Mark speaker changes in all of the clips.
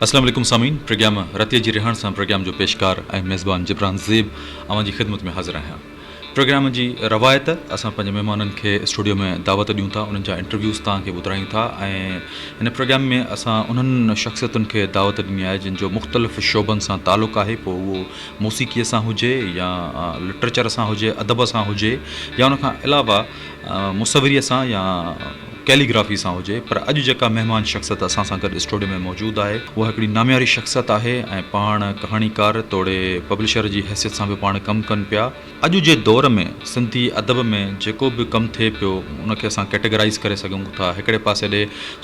Speaker 1: اسلام عليڪم سامعين پروگرام رتيء جي رهاڻ سان پروگرام جو پيشڪار ۽ ميزبان جبران زيب اوهان جي خدمت ۾ حاضر آهيان پروگرام جي روايت اسان پنهنجي مهمانن کي اسٽوڊيو ۾ دعوت ڏيون ٿا انهن جا انٽرويوز توهان کي ٻڌرايون ٿا ۽ هن پروگرام ۾ اسان انهن شخصيتن کي دعوت ڏني آهي جن جو مختلف شعبن سان تعلق آهي پوء اهو موسيقيء سان هجي يا لٽريچر سان هجي ادب سان هجي يا ان کان علاوه مصوريء سان يا ڪيليگرافي سان هجي پر اڄ جيڪا مهمان شخصيت اسان سان گڏ اسٽوڊيو ۾ موجود آهي اها هڪڙي نامياري شخصيت آهي ۽ پاڻ ڪهاڻيڪار توڙي پبلشر جي حيثيت سان به پاڻ ڪم ڪن پيا. اڄ جي دور ۾ سنڌي ادب ۾ جيڪو به ڪم ٿئي پيو ان کي اسان ڪيٽيگرائيز ڪري سگهون ٿا هڪڙي پاسي ڏي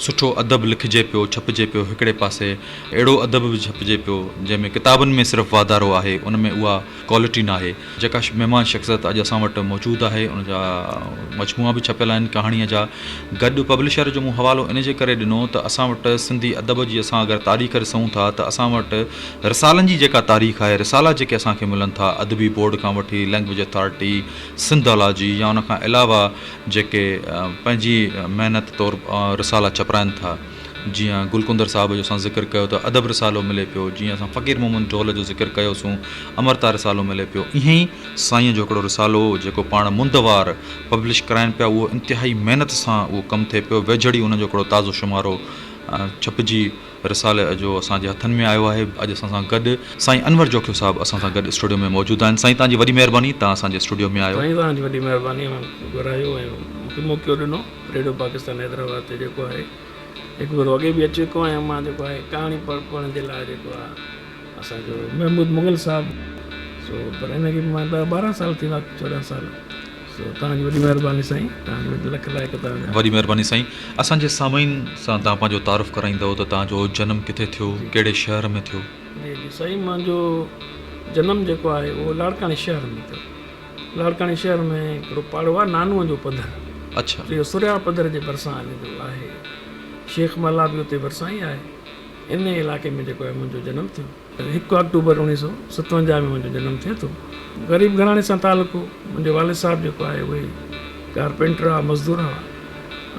Speaker 1: سٺو ادب لکجي پيو ڇپجي پيو هڪڙي پاسي اهڙو ادب به ڇپجي پيو جنهن ۾ ڪتابن ۾ صرف واڌارو آهي ان ۾ اها ڪوالٽي ناهي. جيڪا مهمان شخصيت اڄ اسان وٽ موجود آهي ان جا مجموعا به ڇپيل آهن ڪهاڻيء جا گڏ پبلشر جو مون حوالو ان جي ڪري ڏنو ته اسان وٽ سنڌي ادب جي اسان اگر تاريخ ڏسون ٿا ته اسان وٽ رسالن جي جيڪا تاريخ آهي رسالا جيڪي اسان کي ملن ٿا ادبي بورڊ کان وٺي لئنگويج اٿارٽي سنڌالاجي يا ان کان علاوه جيڪي پنهنجي محنت طور رسالا ڇپرائن ٿا جيئن گل ڪندر صاحب جو اسان ذڪر ڪيو ته ادب رسالو ملي پيو، جيئن اسان فقير محمد ڍول جو ذڪر ڪيوسون امرتا رسالو ملي پيو، ائين ئي سائينء جو هڪڙو رسالو جيڪو پاڻ مند وار پبلش ڪرائين پيا اهو انتهائي محنت سان اهو ڪم ٿئي پيو، ويجهڙ ئي ان جو هڪڙو تازو شمارو ڇپجي رسالي جو اسان جي هٿن ۾ آيو آهي، اڄ اسان سان گڏ سائين انور جوکيو صاحب اسان سان گڏ اسٽوڊيو ۾ موجود آهن، سائين توهان جي وڏي مهرباني توهان اسان جي اسٽوڊيو ۾ آيو.
Speaker 2: سائين توهان جي وڏي مهرباني اوهان گهرايو ۽ مون کي موقعو ڏنو. ريڊيو پاڪستان حيدرآباد تي جيڪو آهي هڪ ڀيرو اڳي به اچي چڪو آهيان مان جيڪو آهي ڪهاڻي پڙهڻ جي لاء جيڪو آهي اسان جو محمود مغل صاحب سو پر ان کي مان ڏهه 12 سال ٿيندا 14 سال سو توهان جي وڏي مهرباني سائين توهان جي وڏي لک لائق توهان جا.
Speaker 1: وڏي مهرباني سائين اسان جي سامعين سان توهان پنهنجو تعارف ڪرائيندؤ ته توهان جو جنم ڪٿي ٿيو ڪهڙي شهر ۾ ٿيو.
Speaker 2: جي جي سائين منهنجو جنم جيڪو آهي اهو لاڙڪاڻي شهر ۾ ٿيو. لاڙڪاڻي شهر ۾ هڪڙو پاڙو آهي نانوء جو پڌر.
Speaker 1: اڇا.
Speaker 2: اهو سريا پڌر جي ڀرسان ان جو آهي. شيخ محلا به اتي ڀرسان ئي آهي. انهيء علائقي ۾ جيڪو آهي منهنجو جنم ٿيو. هڪ آڪٽوبر 1957 ۾ منهنجو جنم ٿئي ٿو. غريب گهراڻي سان تعلق هو. منهنجو والد صاحب جيڪو آهي اهي ڪارپينٽر هئا، مزدور هئا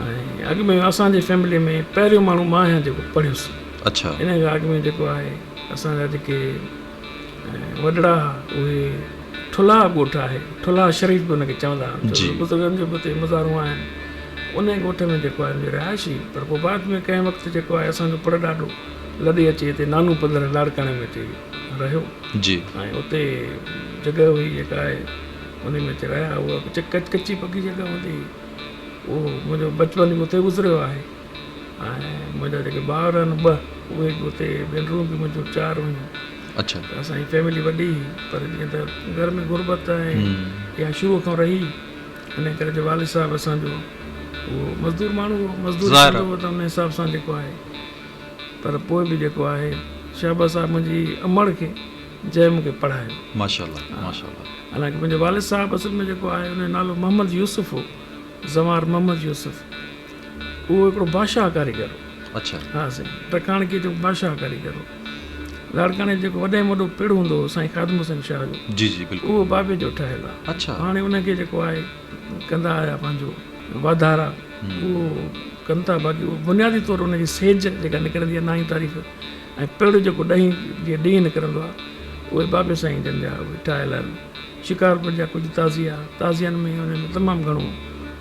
Speaker 2: ۽ اڳ ۾ اسان جي فيملي ۾ پهريون ماڻهو مان آهيان جيڪو پڙهيس.
Speaker 1: اڇا.
Speaker 2: انهيء کان اڳ ۾ جيڪو آهي اسان جا جيڪي وڏڙا هئا اهي ٺلها ڳوٺ آهي، ٺلها شريف به ان کي چوندا آهن، ڇو ته بزرگن جو به اتي مزارون آهن. انهيء ڳوٺ ۾ جيڪو آهي منهنجي رهائش هئي، پر پوء بعد ۾ ڪنهن وقت جيڪو آهي اسان جو پڙ ڏاڏو لڏي اچي هتي نانو پڌر لاڙڪاڻي ۾ اچي رهيو ۽ اتي جڳهه هئي جيڪا آهي انهي ۾ اچي رهيا. اها ڪچي پڪي جڳهه هوندي هئي. اهو منهنجو بچپن به اتي گذريو آهي ۽ منهنجا جيڪي ڀائر آهن ٻه اهي به اتي، ڀينرون به منهنجون چار هيون.
Speaker 1: اڇا.
Speaker 2: ته اسان جي فيملي وڏي هئي پر جيئن ته گهر ۾ غربت ۽ اها شروع کان رهي ان ڪري جو والد صاحب اسان جو اهو مزدور ماڻهو هو مزدوري ڪندو هو ته ان حساب سان جيڪو آهي پر پوء به جيڪو آهي شهباز صاحب منهنجي امڙ کي جنهن مون کي پڙهايو.
Speaker 1: ماشاءالله ماشاءالله.
Speaker 2: حالانڪه منهنجو والد صاحب اصل ۾ جيڪو آهي ان جو نالو محمد يوسف هو زوار محمد يوسف اهو هڪڙو بادشاهه ڪاريگر هو.
Speaker 1: اڇا.
Speaker 2: ها سائين ٽڪاڻڪي جو بادشاهه ڪاريگر هو. لاڙڪاڻي جو جيڪو وڏي ۾ وڏو پڙ هوندو هو سائين خادم حسين شاهه جو.
Speaker 1: جي جي بلڪل.
Speaker 2: اهو بابي جو ٺهيل آهي.
Speaker 1: اڇا.
Speaker 2: هاڻي ان کي جيڪو آهي ڪندا آيا پنهنجو واڌارا اهو ڪن ٿا باقي اهو بنيادي طور ان جي سيج جيڪا نڪرندي آهي نائين تاريخ ۽ پڙ جيڪو ڏهين جي ڏينهن نڪرندو آهي اهي بابي سائين جن جا اهي ٺاهيل آهن. شڪارپور جا ڪجهه تعزيا، تعزين ۾ انهن ۾ تمام گهڻو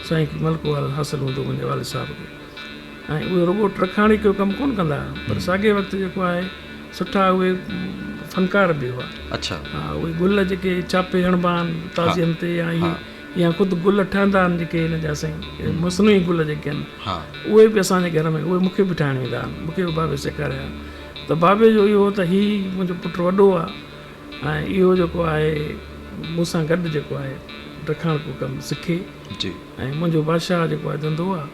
Speaker 2: سائين کي ملڪو حاصل هوندو هو منهنجي والد صاحب کي ۽ اهي رڳو ٽرکاڻي جو ڪم ڪونه ڪندا هئا پر ساڳئي وقت جيڪو آهي سٺا اهي فنڪار به هئا.
Speaker 1: اڇا.
Speaker 2: ها اهي گل جيڪي ڇاپي هڻبا آهن تعزين تي يا اهي يا خود گل ٺهندا آهن جيڪي هن جا سائين مصنوعي گل جيڪي آهن
Speaker 1: ها.
Speaker 2: اهي به اسان جي گهر ۾ اهي مون کي به ٺاهڻ ايندا آهن مون کي به بابي سيکاريا ته بابي جو اهو هو ته هي منهنجو پٽ وڏو آهي ۽ اهو جيڪو آهي مون سان گڏ جيڪو آهي ڊکاڻڪو ڪم سکي
Speaker 1: جي.
Speaker 2: ۽ منهنجو بادشاهه جيڪو آهي ڌنڌو آهي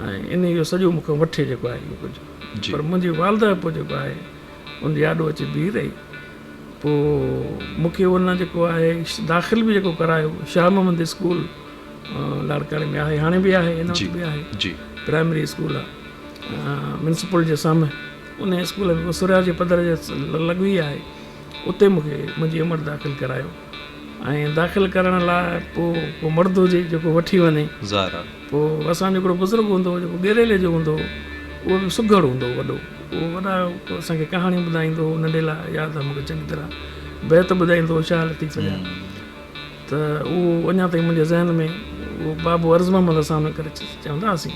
Speaker 2: ۽ انهي جو سڄو مون کان وٺي جيڪو آهي اهو ڪجهه
Speaker 1: جي.
Speaker 2: پر منهنجي والده پوء جيڪو آهي ان جي آڏو اچي بيهي رهي پوء مون کي ان جيڪو آهي داخل به جيڪو ڪرايو شاهه محمد اسڪول لاڙڪاڻي ۾ آهي هاڻي به آهي هن وقت
Speaker 1: جي
Speaker 2: به آهي
Speaker 1: جي.
Speaker 2: پرائمري اسڪول آهي ميونسپل جي سامهون انهيء اسڪول ۾ سريا جي پڌر جي لڳ ئي آهي، اتي مون کي منهنجي امڙ داخل ڪرايو ۽ داخل ڪرڻ لاء پوء ڪو مرد هجي جيڪو وٺي وڃي.
Speaker 1: ظاهر آهي.
Speaker 2: پوء اسان جو هڪڙو بزرگ هوندو هو جيڪو ڳيريلي جو هوندو هو، اهو به سگهڙ هوندو هو وڏو. اهو وڏا اسان کي ڪهاڻيون ٻڌائيندو هو ننڍي لاء ياد آهي مون کي چڱي طرح بيت ٻڌائيندو هو شاهه لطيف جا ته اهو اڃا تائين منهنجي ذهن ۾ اهو بابو عرض محمد اسان ان ڪري چوندا هئاسين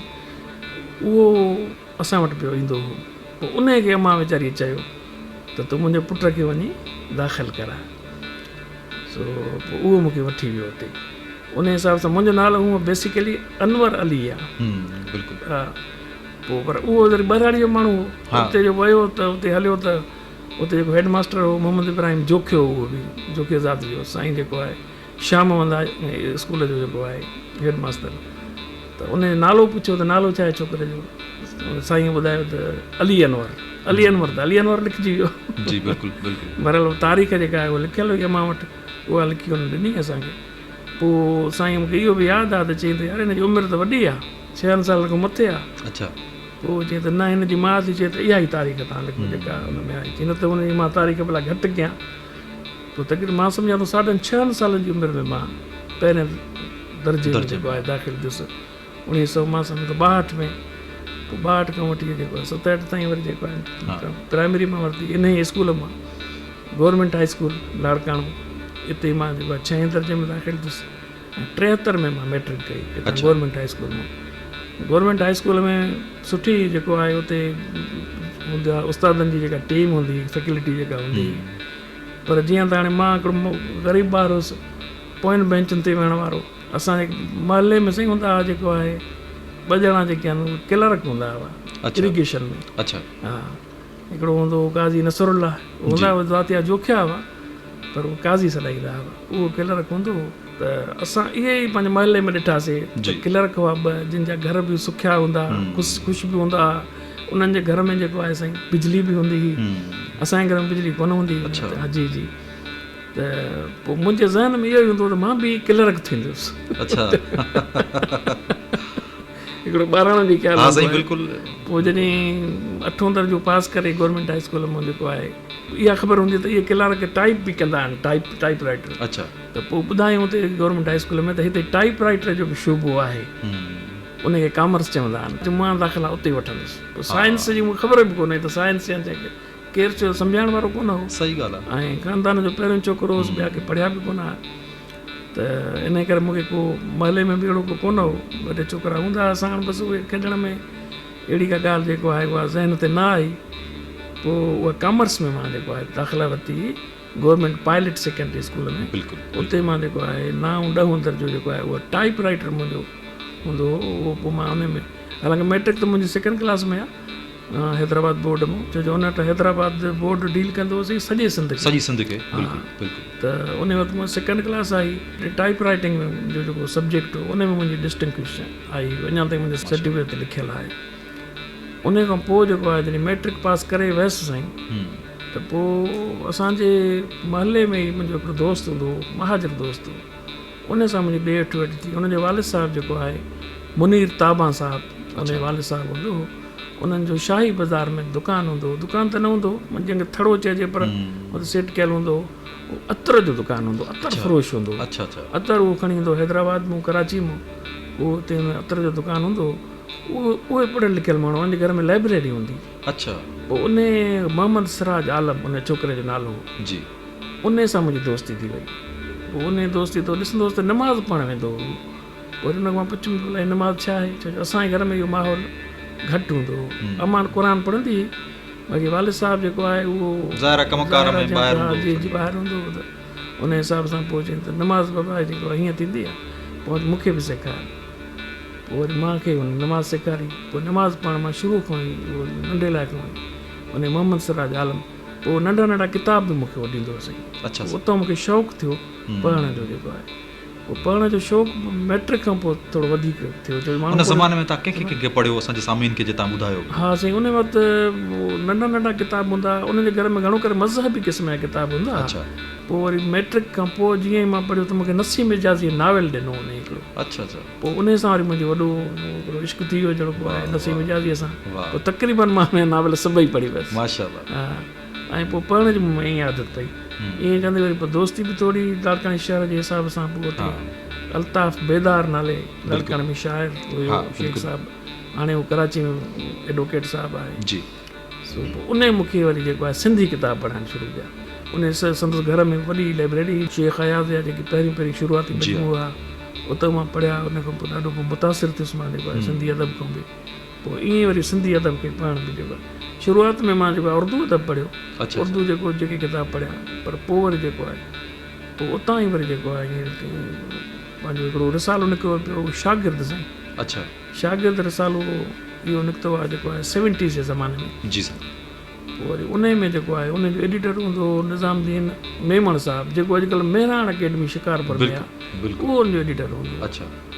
Speaker 2: اهو اسان وٽ پيو ايندو هو پوء انهي کي امان ويچاريء چيو ته تون منهنجي پٽ کي وڃي داخل ڪراء سو پوء اهو مون کي وٺي ويو اتي ان حساب سان منهنجو نالو هونء بيسيڪلي انور علي آ
Speaker 1: بلڪل
Speaker 2: ها پوء پر اهو وري ٻهراڙي جو ماڻهو هو اتي جو ويو ته اتي هليو ته اتي جيڪو هيڊ ماستر هو محمد ابراهيم جوکيو اهو به جوکيو ذات جو سائين جيڪو آهي شاهه محمد اسڪول جو جيڪو آهي هيڊ ماستر ته ان جو نالو پڇيو ته نالو ڇا آهي ڇوڪري جو سائين ٻڌايو ته علي انور علي انور ته علي انور لکجي ويو
Speaker 1: جي بلڪل بلڪل
Speaker 2: بهرحال تاريخ جيڪا آهي اها لکيل هئي امان وٽ اها لکي هن ڏني اسان کي پوء سائين مون کي اهو به ياد آهي ته چيائين ته يار هن جي عمر ته وڏي آهي ڇهن سالن کان مٿي آهي
Speaker 1: اڇا
Speaker 2: پوء چيائين ته نه هن جي ماء ٿي چئي ته اها ئي تاريخ تان لکو جيڪا ان ۾ آهي چيائين نه ته هن جي مان تاريخ ڀلا گهٽ ڪيان پوء تقريبن مان سمجهان ٿو ساڍن ڇهن سالن جي عمر ۾ مان پهرين درجي ۾ جيڪو آهي داخل ٿيس اوڻيهه سو مان سمجهان ٿو ٻاهٺ ۾ پوء ٻاهٺ کان وٺي جيڪو آهي ستهٺ تائين وري جيڪو آهي پرائمري مان ورتي انهي اسڪول مان گورنمينٽ هاء اسڪول لاڙڪاڻو اتي مان جيڪو آهي ڇهين درجي ۾ داخل ٿيس ۽ ٽيهتر ۾ مان ميٽرڪ ڪئي هتان گورنمينٽ هاء اسڪول مان گورنمينٽ هاء اسڪول ۾ سٺي جيڪو آهي اتي هوندي آهي استادن جي جيڪا ٽيم هوندي هئي فيڪلٽي جيڪا هوندي هئي پر جيئن ته هاڻي مان هڪڙو غريب ٻار هوس پوين بينچن تي ويهڻ وارو اسان جي محلي ۾ سائين هوندا هئا جيڪو آهي ٻه ڄڻا جيڪي آهن اهي ڪلرڪ هوندا هئا اريگيشن ۾
Speaker 1: اڇا
Speaker 2: ها هڪڙو هوندو هو قاضي نصر الله هوندا هئا ذات جا جوکيا هئا پر اهو قاضي سڏائيندا هئا اهو ڪلرڪ هوندو هو ته اسان اهي ئي پنهنجي محلي ۾ ڏٺاسي ته ڪلرڪ هئا ٻه جن جا گهر به سکيا هوندا هئا خوش خوش به هوندا هئا انهن جي گهر ۾ جيڪو آهي سائين بجلي به هوندي هئي اسان جي گهر ۾ بجلي ڪونه هوندي هئي جي جي ته پوء منهنجي ذهن ۾ اهو ئي هوندو هو ته مان به ڪلرڪ ٿيندس.
Speaker 1: اڇا.
Speaker 2: هڪڙو ٻاراڻو جي خيال
Speaker 1: ها سائين بلڪل.
Speaker 2: پوء جڏهن اٺون درجو پاس ڪري گورنمينٽ هاء اسڪول مان جيڪو آهي اها خبر هوندي ته اهي ڪلارڪ ٽائيپ به ڪندا آهن ٽائيپ ٽائيپ رائيٽر.
Speaker 1: اڇا.
Speaker 2: ته پوء ٻڌايائون ته گورنمينٽ هاء اسڪول ۾ ته هتي ٽائيپ رائيٽر جو به شعبو آهي ان کي ڪامرس چوندا آهن. مان داخلا اتي وٺندس. پوء سائنس جي مون کي خبر به ڪونه هئي ته سائنس يا ڇا ڪير چيو سمجهائڻ وارو ڪونه هو.
Speaker 1: صحيح ڳالهه
Speaker 2: آهي. ۽ خاندان جو پهريون ڇوڪرو هوس ٻيا ڪي پڙهيا به ڪونه ها ته انهي ڪري مون کي ڪو محلي ۾ به اهڙو ڪو ڪونه هو ٻه ٽي ڇوڪرا هوندا هئا ساڻ بس اهي کيڏڻ ۾ اهڙي ڪا ڳالهه جيڪو آهي اها ذهن تي نه آئي پوء اها ڪامرس ۾ مان جيڪو آهي داخلا ورتي گورنمينٽ پائلٽ سيڪنڊري اسڪول ۾
Speaker 1: بلڪل
Speaker 2: اتي مان جيڪو آهي نائون ڏهون درجو جيڪو آهي اهو ٽائيپ رائيٽر منهنجو هوندو هو اهو پوء مان انهي ۾ حالانڪه ميٽرڪ ته منهنجي سيڪنڊ ڪلاس ۾ آهي حيدرآباد بورڊ مان ڇو جو ان وقت حيدرآباد بورڊ ڊيل ڪندو هو سڄي سنڌ کي
Speaker 1: سڄي سنڌ کي بلڪل بلڪل
Speaker 2: ته ان وقت مون سيڪنڊ ڪلاس آئي ٽائيپ رائيٽنگ جو جيڪو سبجيڪٽ هو ان ۾ منهنجي ڊسٽنڪش آئي اڃا تائين منهنجي سرٽيفڪيٽ تي لکيل آهي ان کان پوء جيڪو آهي جڏهن ميٽرڪ پاس ڪري ويس سائين ته پوء اسانجي محلي ۾ ئي منهنجو هڪڙو دوست هوندو هو مهاجر دوست هو ان سان منهنجي ڏي وٺ وٺ ٿي. ان جو والد صاحب جيڪو آهي منير تابان صاحب ان جو والد صاحب هوندو هو. انهن جو شاهي بازار ۾ دڪان هوندو هو. دڪان ته نه هوندو هو جنهن کي ٿڙو چئجي پر اتي سيٽ ڪيل هوندو هو. اهو عطر جو دڪان هوندو هو. عطر فروش هوندو هو. عطر اهو کڻي ايندو هو حيدرآباد مون ڪراچي مون. اهو اتي ان عطر جو دڪان هوندو هو. اهو اهي پڙهيل لکيل ماڻهو انهن جي گهر ۾ لائبريري هوندي هئي. پوء انهي محمد سراج عالم ان ڇوڪري جو نالو هو. انهيء سان منهنجي دوستي ٿي وئي. پوء انهيء دوستي تو ڏسندو هوس ته نماز پڙهڻ ويندو هو. پوء وري ان کان مان پڇيم ته ڀلا هي نماز ڇا آهي؟ ڇو جو اسان جي گهر ۾ اهو ماحول گهٽ هوندو هو. امان قرآن پڙهندي هئي، باقي والد صاحب جيڪو آهي اهو
Speaker 1: ظاهر آهي ڪم ڪار ۾ ٻاهر هوندو هو.
Speaker 2: جي جي ٻاهر هوندو هو ته ان حساب سان پوء چيائين ته نماز بابا جيڪو آهي هيئن ٿيندي آهي. پوء وري مون کي به سيکار. پوء وري مان کي هن نماز سيکاري. پوء نماز پڙهڻ مان شروع کان ئي اهو ننڍي لاء کان ئي انهيء محمد سراج عالم پوء ننڍا ننڍا ڪتاب به مون کي ڏيندو هو سائين.
Speaker 1: اڇا سائين.
Speaker 2: اتان مون کي شوق ٿيو پڙهڻ جو جيڪو آهي. پوء پڙهڻ جو شوق مئٽرڪ کان پوء ٿورو وڌيڪ ٿيو ڇو جو ماڻهو
Speaker 1: ان زماني ۾ توهان ڪنهن کي ڪنهن کي پڙهيو اسان جي سامعين کي جي توهان ٻڌايو.
Speaker 2: ها سائين ان وقت ننڍا ننڍا ڪتاب هوندا هئا انهن جي گهر ۾ گهڻو ڪري مذهبي قسم جا ڪتاب هوندا هئا.
Speaker 1: اڇا.
Speaker 2: پوء وري مئٽرڪ کان پوء جيئن ئي مان پڙهيو ته مون کي نسيم اعجازيء ناول ڏنو انهي هڪڙو.
Speaker 1: اڇا اڇا.
Speaker 2: پوء انهيء سان وري منهنجو وڏو هڪڙو عشق ٿي ويو جهڙوڪ آهي نسيم اعجازيء سان. پوء تقريباً مان ان جا ناول سڀئي پڙهي ويس.
Speaker 1: ماشاءالله.
Speaker 2: ها ۽ پوء پڙهڻ جي مون ۾ ائين عادت پئي. ائين ڪندي وري پوء دوستي به ٿوري لاڙڪاڻي شهر جي حساب سان پوء اتي الطاف بيدار نالي لاڙڪاڻي ۾ شاعر هيو شيخ صاحب هاڻي هو ڪراچي ۾ ايڊووڪيٽ صاحب آهي.
Speaker 1: جي.
Speaker 2: سو پوء انهي مون کي وري جيڪو آهي سنڌي ڪتاب پڙهائڻ شروع ڪيا. انهي سندس گهر ۾ وڏي لئبريري هئي. شيخ اياز جا جيڪي پهريون پهريون شروعاتي مجموعا هئا، اتان مان پڙهيا. ان کان پوء ڏاڍو پوء متاثر ٿيس مان جيڪو آهي سنڌي ادب کان به. پوء ائين وري سنڌي ادب کي پڙهڻ به جيڪو آهي شروعات ۾ مان جيڪو آهي اردو ادب پڙهيو. اردو جيڪو جيڪي ڪتاب پڙهيا پر پوء وري جيڪو آهي پوء اتان ئي وري جيڪو آهي ائين پنهنجو هڪڙو رسالو نڪرو پيو شاگرد سائين. شاگرد رسالو اهو نڪتو آهي جيڪو آهي سيونٽيز جي زماني ۾.
Speaker 1: جي سائين.
Speaker 2: پوء وري انهي ۾ جيڪو آهي انهي جو ايڊيٽر هوندو هو نظام الدين ميمڻ صاحب جيڪو اڄڪلهه مهراڻ اڪيڊمي شڪارپور ۾ آهي اهو ان جو ايڊيٽر هوندو هو.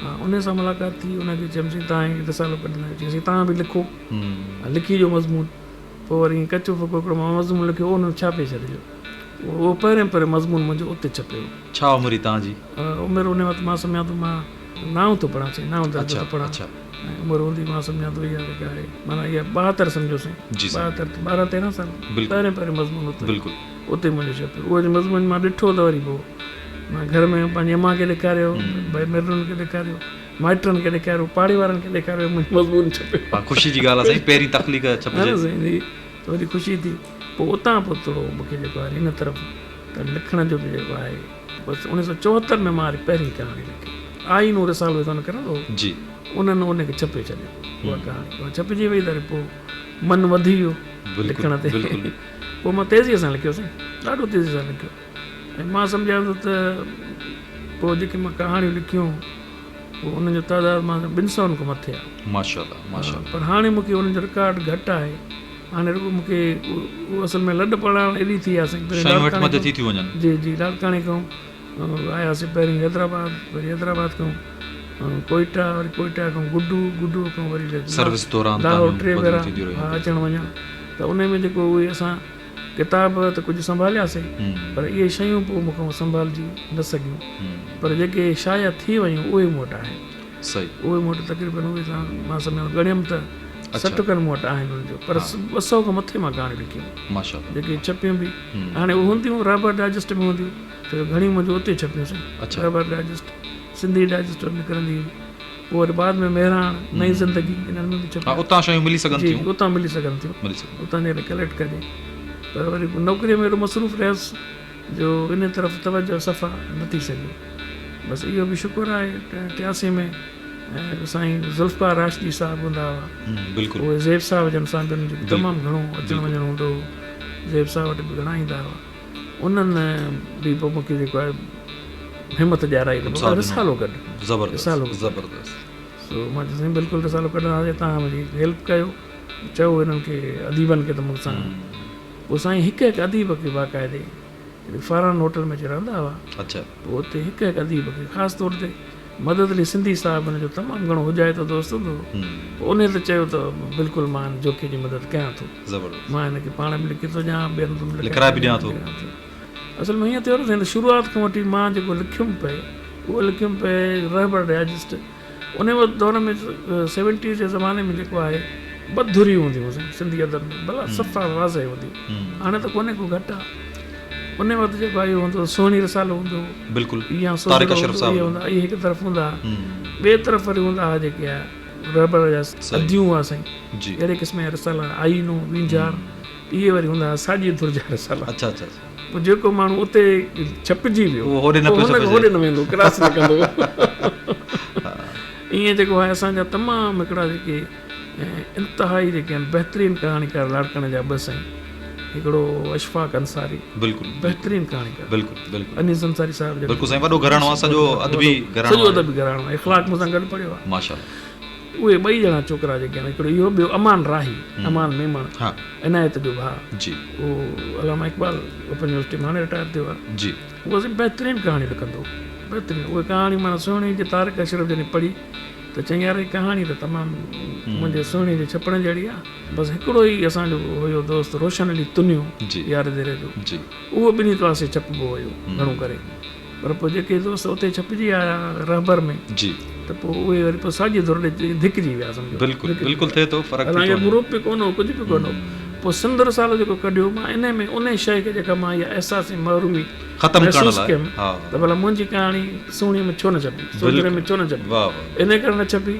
Speaker 2: ها انهي سان ملاقات ٿي انهي کي چيم سائين توهان هي رسالو ڪڍندا آهيو چيائين سائين توهان به لکو لکي ڏيو مضمون پوء وري ائين ڪچو ڦڪو هڪڙو مان مضمون لکيو اهو انهن ڇاپي ڇڏيو اهو پهريون پهريون مضمون منهنجو اتي ڇپيو.
Speaker 1: ڇا عمر هئي توهان جي؟
Speaker 2: عمر انهي وقت مان سمجهان ٿو مان نائون ٿو پڙهان سائين نائون درجو ٿو پڙهان ۽ عمر هوندي مان سمجهان ٿو اها جيڪا آهي معنيٰ اها 72 سمجهو سائين 72 ٻارهن تيرهن سال پهريون پهريون مضمون اتي اتي منهنجو ڇپيو اهو جي مضمون مان ڏٺو ته وري پوء مان گهر ۾ پنهنجي امان کي ڏيکاريو ڀائي ميرن کي ڏيکاريو مائٽن کي ڏيکاريو پاڙي وارن کي ڏيکاريو منهنجو مضمون ڇپيو.
Speaker 1: خوشي جي ڳالهه آهي سائين پهرين تخليق ڇپجي.
Speaker 2: سائين ته وڏي خوشي ٿي پوء اتان پوء ٿورو مون کي جيڪو آهي هن طرف ته لکڻ جو به جيڪو آهي بس اوڻيهه سو چوهتر ۾ مان وري پهرين ڪهاڻي لکي. آئينو رسالو هتان نڪرندو هو.
Speaker 1: جي.
Speaker 2: انهن ان کي ڇپي ڇڏيو. اها ڪهاڻي اها ڇپجي وئي ته وري پوء من وڌي ويو لکڻ تي. پوء مان تيزيء سان لکيو سائين، ڏاڍو تيزيء سان لکيو ۽ مان سمجهان ٿو ته پوء جيڪي مان ڪهاڻيون لکيون پوء انهن جو تعداد مان ٻن سون کان مٿي آهي.
Speaker 1: ماشاءالله ماشاءالله.
Speaker 2: پر هاڻي مون کي انهن جو رڪارڊ گهٽ آهي. هاڻي رڳو مون کي اهو اصل ۾ لڏ پڙاڻ ايڏي ٿي آهي سائين
Speaker 1: پهرين شيون هيٺ مٿي ٿي ٿيون وڃن.
Speaker 2: جي جي لاڙڪاڻي کان آياسين پهرين حيدرآباد وري حيدرآباد کان ڪوئيٽا وري ڪوئيٽا کان گڊو گڊو کان وري
Speaker 1: سروس دوران
Speaker 2: لاهور ٽي ڀيرا ها اچڻ وڃڻ ته ان ۾ جيڪو اهي اسان ڪتاب ته ڪجهه سنڀالياسين پر اهي شيون پوء مون کان سنڀالجي نه سگهيون پر جيڪي شايع ٿي ويون اهي مون وٽ آهن.
Speaker 1: صحيح.
Speaker 2: اهي مون وٽ تقريبن اهي سان مان سمجهان ٿو ڳڻيم ته 60 کن مون وٽ آهن انهن جو پر 200 کان مٿي مان ڪهاڻيون لکيون
Speaker 1: ماشاءالله
Speaker 2: جيڪي ڇپيون به هاڻي اهي هونديون رهبر ڊائجسٽ ۾ هونديون ڇو جو گهڻيون منهنجون اتي ڇپيون سائين رهبر ڊائجسٽ سنڌي ڊائجسٽ نڪرندي هئي پوء وري بعد ۾ مهراڻ نئين زندگي انهن ۾ به ڇپيون
Speaker 1: ها اتان شيون ملي سگهن ٿيون
Speaker 2: جي اتان ملي سگهن ٿيون
Speaker 1: ملي سگهن
Speaker 2: اتان جيڪڏهن ڪليڪٽ ڪجي پر وري نوڪري ۾ ايڏو مصروف رهيس جو ان طرف توجه صفا نه ٿي سگهي. بس اهو به شڪر آهي ته 83 ۾ سائين ذوالفقار راشدي صاحب هوندا هئا.
Speaker 1: بلڪل.
Speaker 2: اهي زيب صاحب جن سان به انهن جو تمام گهڻو اچڻ وڃڻ هوندو هو. زيب صاحب وٽ به گهڻا ايندا هئا. انهن به پوء مون کي جيڪو آهي همت ڏيارائي ته بابا رسالو ڪڍ.
Speaker 1: زبردست زبردست.
Speaker 2: سو مان چيو سائين بلڪل رسالو ڪڍنداسين توهان منهنجي هيلپ ڪيو. چئو هنن کي اديبن کي ته مون سان. پوء سائين هڪ هڪ اديب کي باقاعدي فاران هوٽل ۾ اچي رهندا هئا. پوء اتي هڪ هڪ اديب کي خاص طور تي مدد علي سنڌي صاحب هن جو تمام گهڻو حجائتو دوست هوندو هو. پوء انهيء ته چيو ته بلڪل مان هن جوکي جي مدد ڪيان ٿو. مان هن کي پاڻ به لکي ٿو ڏيان ٻين به
Speaker 1: لکرائي به ڏيان ٿو.
Speaker 2: اصل ۾ هيئن ٿيو نه سائين ته شروعات کان وٺي مان جيڪو لکيم پئي اهو لکيم پئي رهبر ڊائجسٽ انهيء وقت دور ۾ سيونٽيز جي زماني ۾ جيڪو آهي ٻه ڌريون هونديون هيون سائين سنڌي ادب ۾ ڀلا صفا واضح هوندي هاڻي ته ڪونهي ڪو گهٽ آهي انهيء وقت جيڪو آهي اهو هوندو هو سهڻي رسالو هوندو هو
Speaker 1: بلڪل
Speaker 2: يا
Speaker 1: طارق اشرف صاحب
Speaker 2: اهي هوندا اهي هڪ طرف هوندا هئا ٻئي طرف وري هوندا هئا جيڪي آهي رهبر جا اديون هئا سائين اهڙي قسم جا رسالا آئينو وينجهار اهي وري هوندا هئا ساڄي ڌر جا رسالا
Speaker 1: اڇا اڇا
Speaker 2: پوء جيڪو ماڻهو اتي ڇپجي ويو
Speaker 1: اهو هوڏي نه پيو ڇپجي
Speaker 2: هوڏي نه ويندو ڪراس نه ڪندو ائين جيڪو آهي اسان جا تمام هڪڙا جيڪي انتهائي جيڪي آهن بهترين ڪهاڻيڪار لاڙڪاڻي جا ٻه سائين هڪڙو اشفاق انصاري
Speaker 1: بلڪل
Speaker 2: بهترين ڪهاڻيڪار
Speaker 1: بلڪل بلڪل
Speaker 2: انيس انصاري صاحب
Speaker 1: جا بلڪل سائين وڏو گهراڻو آهي سڄو ادبي گهراڻو
Speaker 2: سڄو ادبي گهراڻو آهي اخلاق مون سان گڏ پڙهيو آهي
Speaker 1: ماشاءالله
Speaker 2: اهي ٻئي ڄڻا ڇوڪرا جيڪي آهن هڪڙو اهو ٻيو امان راهي امان ميمڻ عنايت جو ڀاء
Speaker 1: جي
Speaker 2: اهو علامه اقبال اوپن يونيورسٽي مان هاڻي رٽائر ٿيو آهي
Speaker 1: جي
Speaker 2: اهو سائين بهترين ڪهاڻيون لکندو هو بهترين اهي ڪهاڻيون معنيٰ سهڻي جي طارق اشرف جڏهن پڙهي ته چيائين يار هي ڪهاڻي ته تمام منهنجي سهڻي جي ڇپڻ جهڙي آهي بس هڪڙو ئي اسان جو هيو دوست روشن علي تنيو
Speaker 1: جي
Speaker 2: يار ديري جو
Speaker 1: جي
Speaker 2: اهو ٻنهي پاسي ڇپبو هيو گهڻو ڪري پر پوء جيڪي دوست اتي ڇپجي آيا رهبر ۾
Speaker 1: جي
Speaker 2: ته پوء اهي وري پوء ساڄي ڌر ڏي ڌڪجي ويا سمجهو
Speaker 1: بلڪل بلڪل ٿئي ٿو فرق ٿي ٿو
Speaker 2: حالانڪه گروپ به ڪونه هو ڪجهه به ڪونه هو پوء سنڌ رسالو جيڪو ڪڍيو مان انهي ۾ انهي شيء کي جيڪا مان اها احساس محرومي
Speaker 1: ختم ڪرڻ
Speaker 2: محسوس
Speaker 1: لاء
Speaker 2: ڪيم
Speaker 1: ها
Speaker 2: ته ڀلا منهنجي ڪهاڻي سهڻي ۾ ڇو نه ڇپي سوجهري ۾ ڇو نه ڇپي
Speaker 1: واهه واهه
Speaker 2: انهي ڪري نه ڇپي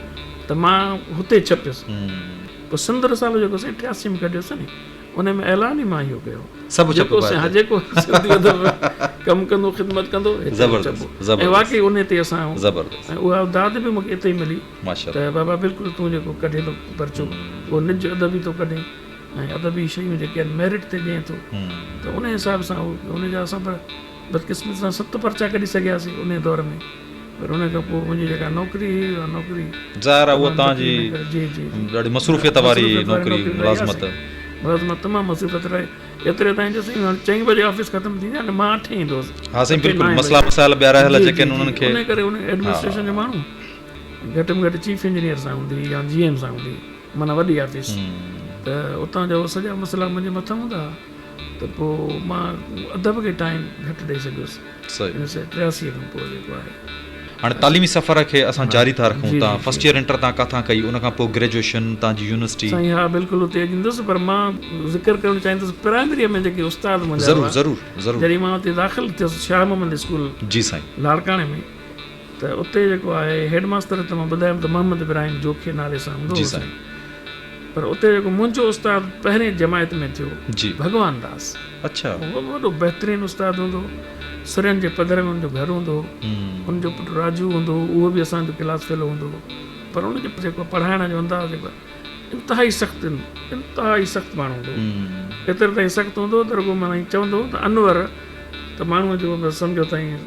Speaker 2: ته مان هتي ڇپيس پوء سنڌ رسالو جيڪو سائين 83 ۾ ڪڍيوسين ني. ان ۾ اعلان ئي مان اهو ڪيو
Speaker 1: سڀ
Speaker 2: جيڪو
Speaker 1: ڇپبا
Speaker 2: جيڪو سنڌي ادب ۾ ڪم ڪندو خدمت ڪندو
Speaker 1: زبردست
Speaker 2: ۽ واقعي ان تي اسان
Speaker 1: زبردست
Speaker 2: ۽ اها داد به مونکي اتي ئي ملي
Speaker 1: ماشاءالله
Speaker 2: ته بابا بلڪل تون جيڪو ڪڍين ٿو پرچو اهو نج ادبي ٿو ڪڍين ۽ ادبي شيون جيڪي آهن ميرٽ تي ڏئين ٿو ته ان حساب سان ان جا اسان پر بدقسمتي سان ست پرچا ڪڍي سگهياسين ان دور ۾ پر ان کان پوء منهنجي جيڪا نوڪري هئي اها نوڪري
Speaker 1: ظاهر آهي اها توهان جي
Speaker 2: جي جي
Speaker 1: ڏاڍي مصروفيت واري نوڪري ملازمت
Speaker 2: ملازمت تمام مصروفيت رهي ايتري تائين جو سائين هاڻي چئين بجي آفيس ختم ٿيندي آهي مان اٺين ايندو هوس
Speaker 1: ها سائين بلڪل مسئلا مسائل ٻيا رهيل جيڪي آهن انهن کي
Speaker 2: ان ڪري ان ايڊمنسٽريشن جو ماڻهو گهٽ ۾ گهٽ چيف انجنيئر سان هوندي يا جي ايم سان هوندي معنيٰ وڏي آفيس ته اتان جا سڄا مسئلا منهنجي مٿان هوندا ته پوء مان ادب کي ٽائيم گهٽ ڏئي سگهيس.
Speaker 1: صحيح.
Speaker 2: 83 کان پوء جيڪو آهي.
Speaker 1: هاڻي تعليمي سفر کي اسان جاري ٿا رکون تان فرسٽ ييئر انٽر تان ڪاٿان ڪئي ان کان پوء گريجوئيشن تان جي يونيورسٽي.
Speaker 2: سائين ها بلڪل اتي ايندس پر مان ذڪر ڪرڻ چاهيندس پرائمري ۾ جيڪي استاد منهنجا
Speaker 1: ضرور ضرور ضرور
Speaker 2: جڏهن مان اتي داخل ٿيس شاهه محمد اسڪول
Speaker 1: جي سائين
Speaker 2: لاڙڪاڻي ۾ ته اتي جيڪو آهي هيڊ ماستر ته مان ٻڌايم ته محمد ابراهيم جوکي نالي سان هوندو
Speaker 1: جي
Speaker 2: هو
Speaker 1: سائين.
Speaker 2: پر اتي جيڪو منهنجو استاد پهرين جماعت ۾ ٿيو
Speaker 1: جي.
Speaker 2: ڀڳوان داس
Speaker 1: اڇا.
Speaker 2: اهو به وڏو بهترين استاد هوندو هو. سرين جي پڌر ۾ ان جو گهر هوندو هو. ان جو پٽ راجو هوندو هو اهو به اسان جو ڪلاس فيلو هوندو هو. پر ان جو جيڪو پڙهائڻ جو انداز جيڪو انتهائي سخت انتهائي سخت ماڻهو هوندو هو. ايتري تائين سخت هوندو هو ته رڳو معنيٰ ائين چوندو هو ته انور ته ماڻهوء جو بس سمجهو ته ائين